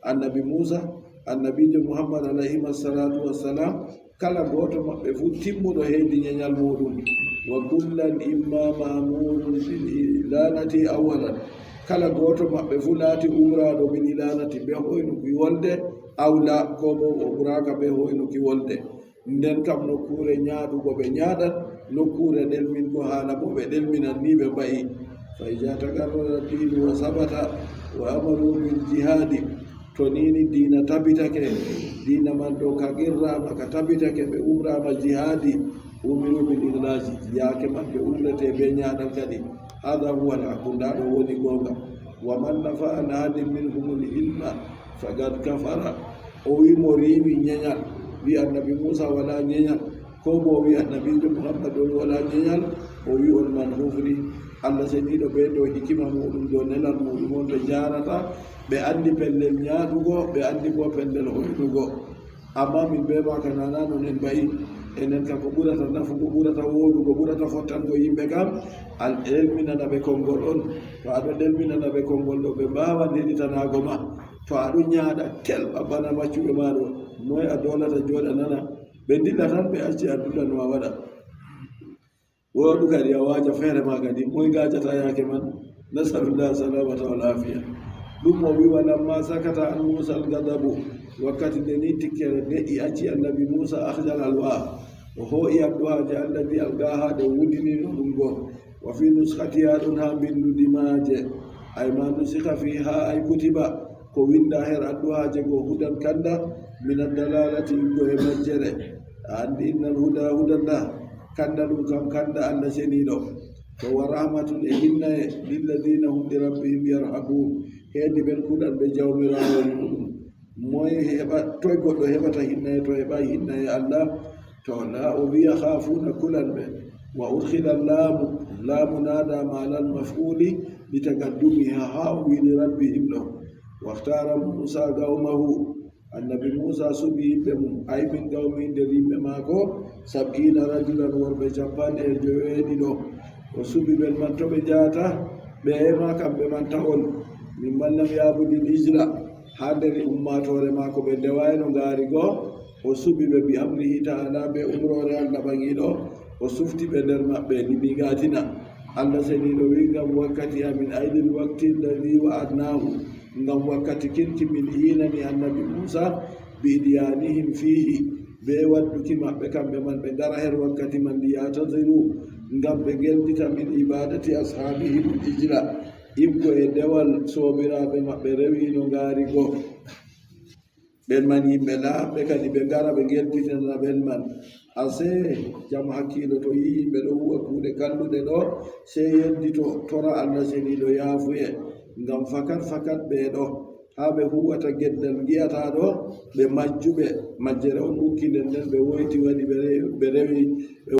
Annabi Muusa, Annabiijo Muhammad alayhima salaatu wassalam, kala gooto maɓɓe fuu timmuɗo heedi nyenyal muuɗum. وكلا إما مأمور بالإلانة أولا. Kala gooto maɓɓe fuu laati umraaɗo بالإلانة bee hoynuki wolde, أو لا, koo boo o umraaka bee hoynuki wolde. Nden kam nokkuure nyaaɗugo ɓe nyaaɗan, nokkuure ɗelmingo haala boo ɓe ɗelminan, ni ɓe mba'i. فإذا تقرر الدين وثبت وأمروا بالجهاد. To ni ni diina tabitake, diina man ɗo ka qirraama, ka tabitake, ɓe umraama jihaadi, أمروا بالإغلاظ, yaake man ɓe umrete bee nyaaɗal kadi. هذا هو الحق, ndaa ɗo woni goonga. ومن نفى عن أحد منهم الحلم فقد كفر. O wi'i mo riiwi nyenyal, wi'i Annabi Muusa walaa nyenyal, koo boo o wi'i Annabiijo Muhammad on walaa nyenyal, o wi'i on man hufri. Allah Seniiɗo bee dow hikima muuɗum, dow nelal muuɗum on ɓe njaarata, ɓe anndi pellel nyaaɗugo, ɓe anndi boo pellel hoynugo. Ammaa min bee maaka nana non en mba'i, enen kam ko ɓurata nafugo, ɓurata wooɗugo, ɓurata fottango yimɓe kam, a ɗelminana ɓe konngol on. To a ɗo ɗelminana ɓe konngol ɗo, ɓe mbaawan heɗitanaago ma. To a ɗo nyaaɗa kel bana maccuɓe ma ɗo, moy a doolata jooɗa nana? Ɓe ndilla tan, ɓe acci a dulla no a waɗa. Wooɗu kadi a waaja feere ma kadi, moy gaajata yaake man? نسأل الله السلامة والعافية. Ɗum o wi'i, ولما سكت عن موسى الغضب, wakkati nde ni tikkere de'i acci Annabi Muusa, أخذ الألواح, o hoo'i addu'aaje Allah التي ألقاها ɗe o wudinino ɗum go. وفي نسختها ɗon haa mbinndi maaje. أي ما نسخ فيها أي كتب, ko winnda her addu'aaje go, هدى kanda, من الضلالة iwgo e majjere. A anndi إن الهدى هدى الله, kanda ɗum kam kanda Allah Seniiɗo. To ورحمة e hinnaye, للذين هم لربهم يرهبون, heedi ɓen kuɗanɓe Jawmiraawo muuɗum. Moy heɓa, toy goɗɗo heɓata hinnaye to heɓaay hinnaye Allah? To, لا, o wi'i يخافون kulan ɓe. وأدخل اللام، laamu naadaama على المفعول لتقدمها, haa o wi'i لربهم ɗo. واختار موسى قومه, Annabi Muusa suɓi yimɓe mum, أي من قومه, nder yimɓe maako, سبعين رجلا, worɓe cappanɗe joweeɗiɗo. O suɓi ɓen man, to ɓe njahata, ɓeye ma kamɓe man tawon, ممن لم يعبد العجل, haa nder ummaatoore maako ɓe ndewaayno ngaari go. O suɓi ɓe بأمره تعالى, bee umroore Allah Ɓaŋiiɗo, o sufti ɓe nder maɓɓe, لميقاتنا. Allah Seniiɗo wi'i, ngam wakkati amin, أي للوقت الذي وعدناه, ngam wakkati kin ki min iinani Annabi Muusa, بإتيانهم فيه, bee wadduki maɓɓe kamɓe man ɓe ngara her wakkati man, ليعتذروا, ngam ɓe ngelɗita, من عبادة أصحابهم العجل, iwgo e dewal soobiraaɓe maɓɓe rewiino ngaari go. Ɓen man yimɓe laaɓɓe kadi, ɓe ngara ɓe ngelɗitina ɓen man. Asee, jam hakkiilo to yi'i yimɓe ɗo huuwa kuuɗe kalluɗe ɗo, sey yeddito, tora Allah Seniiɗo yaafuye. Ngam fakat, fakat ɓee ɗo, haa ɓe huuwata geddal ngi'ataa ɗo, ɓe majjuɓe, majjere on ukki nden, nden ɓe woyti waɗi ɓe re-, ɓe rewi, ɓe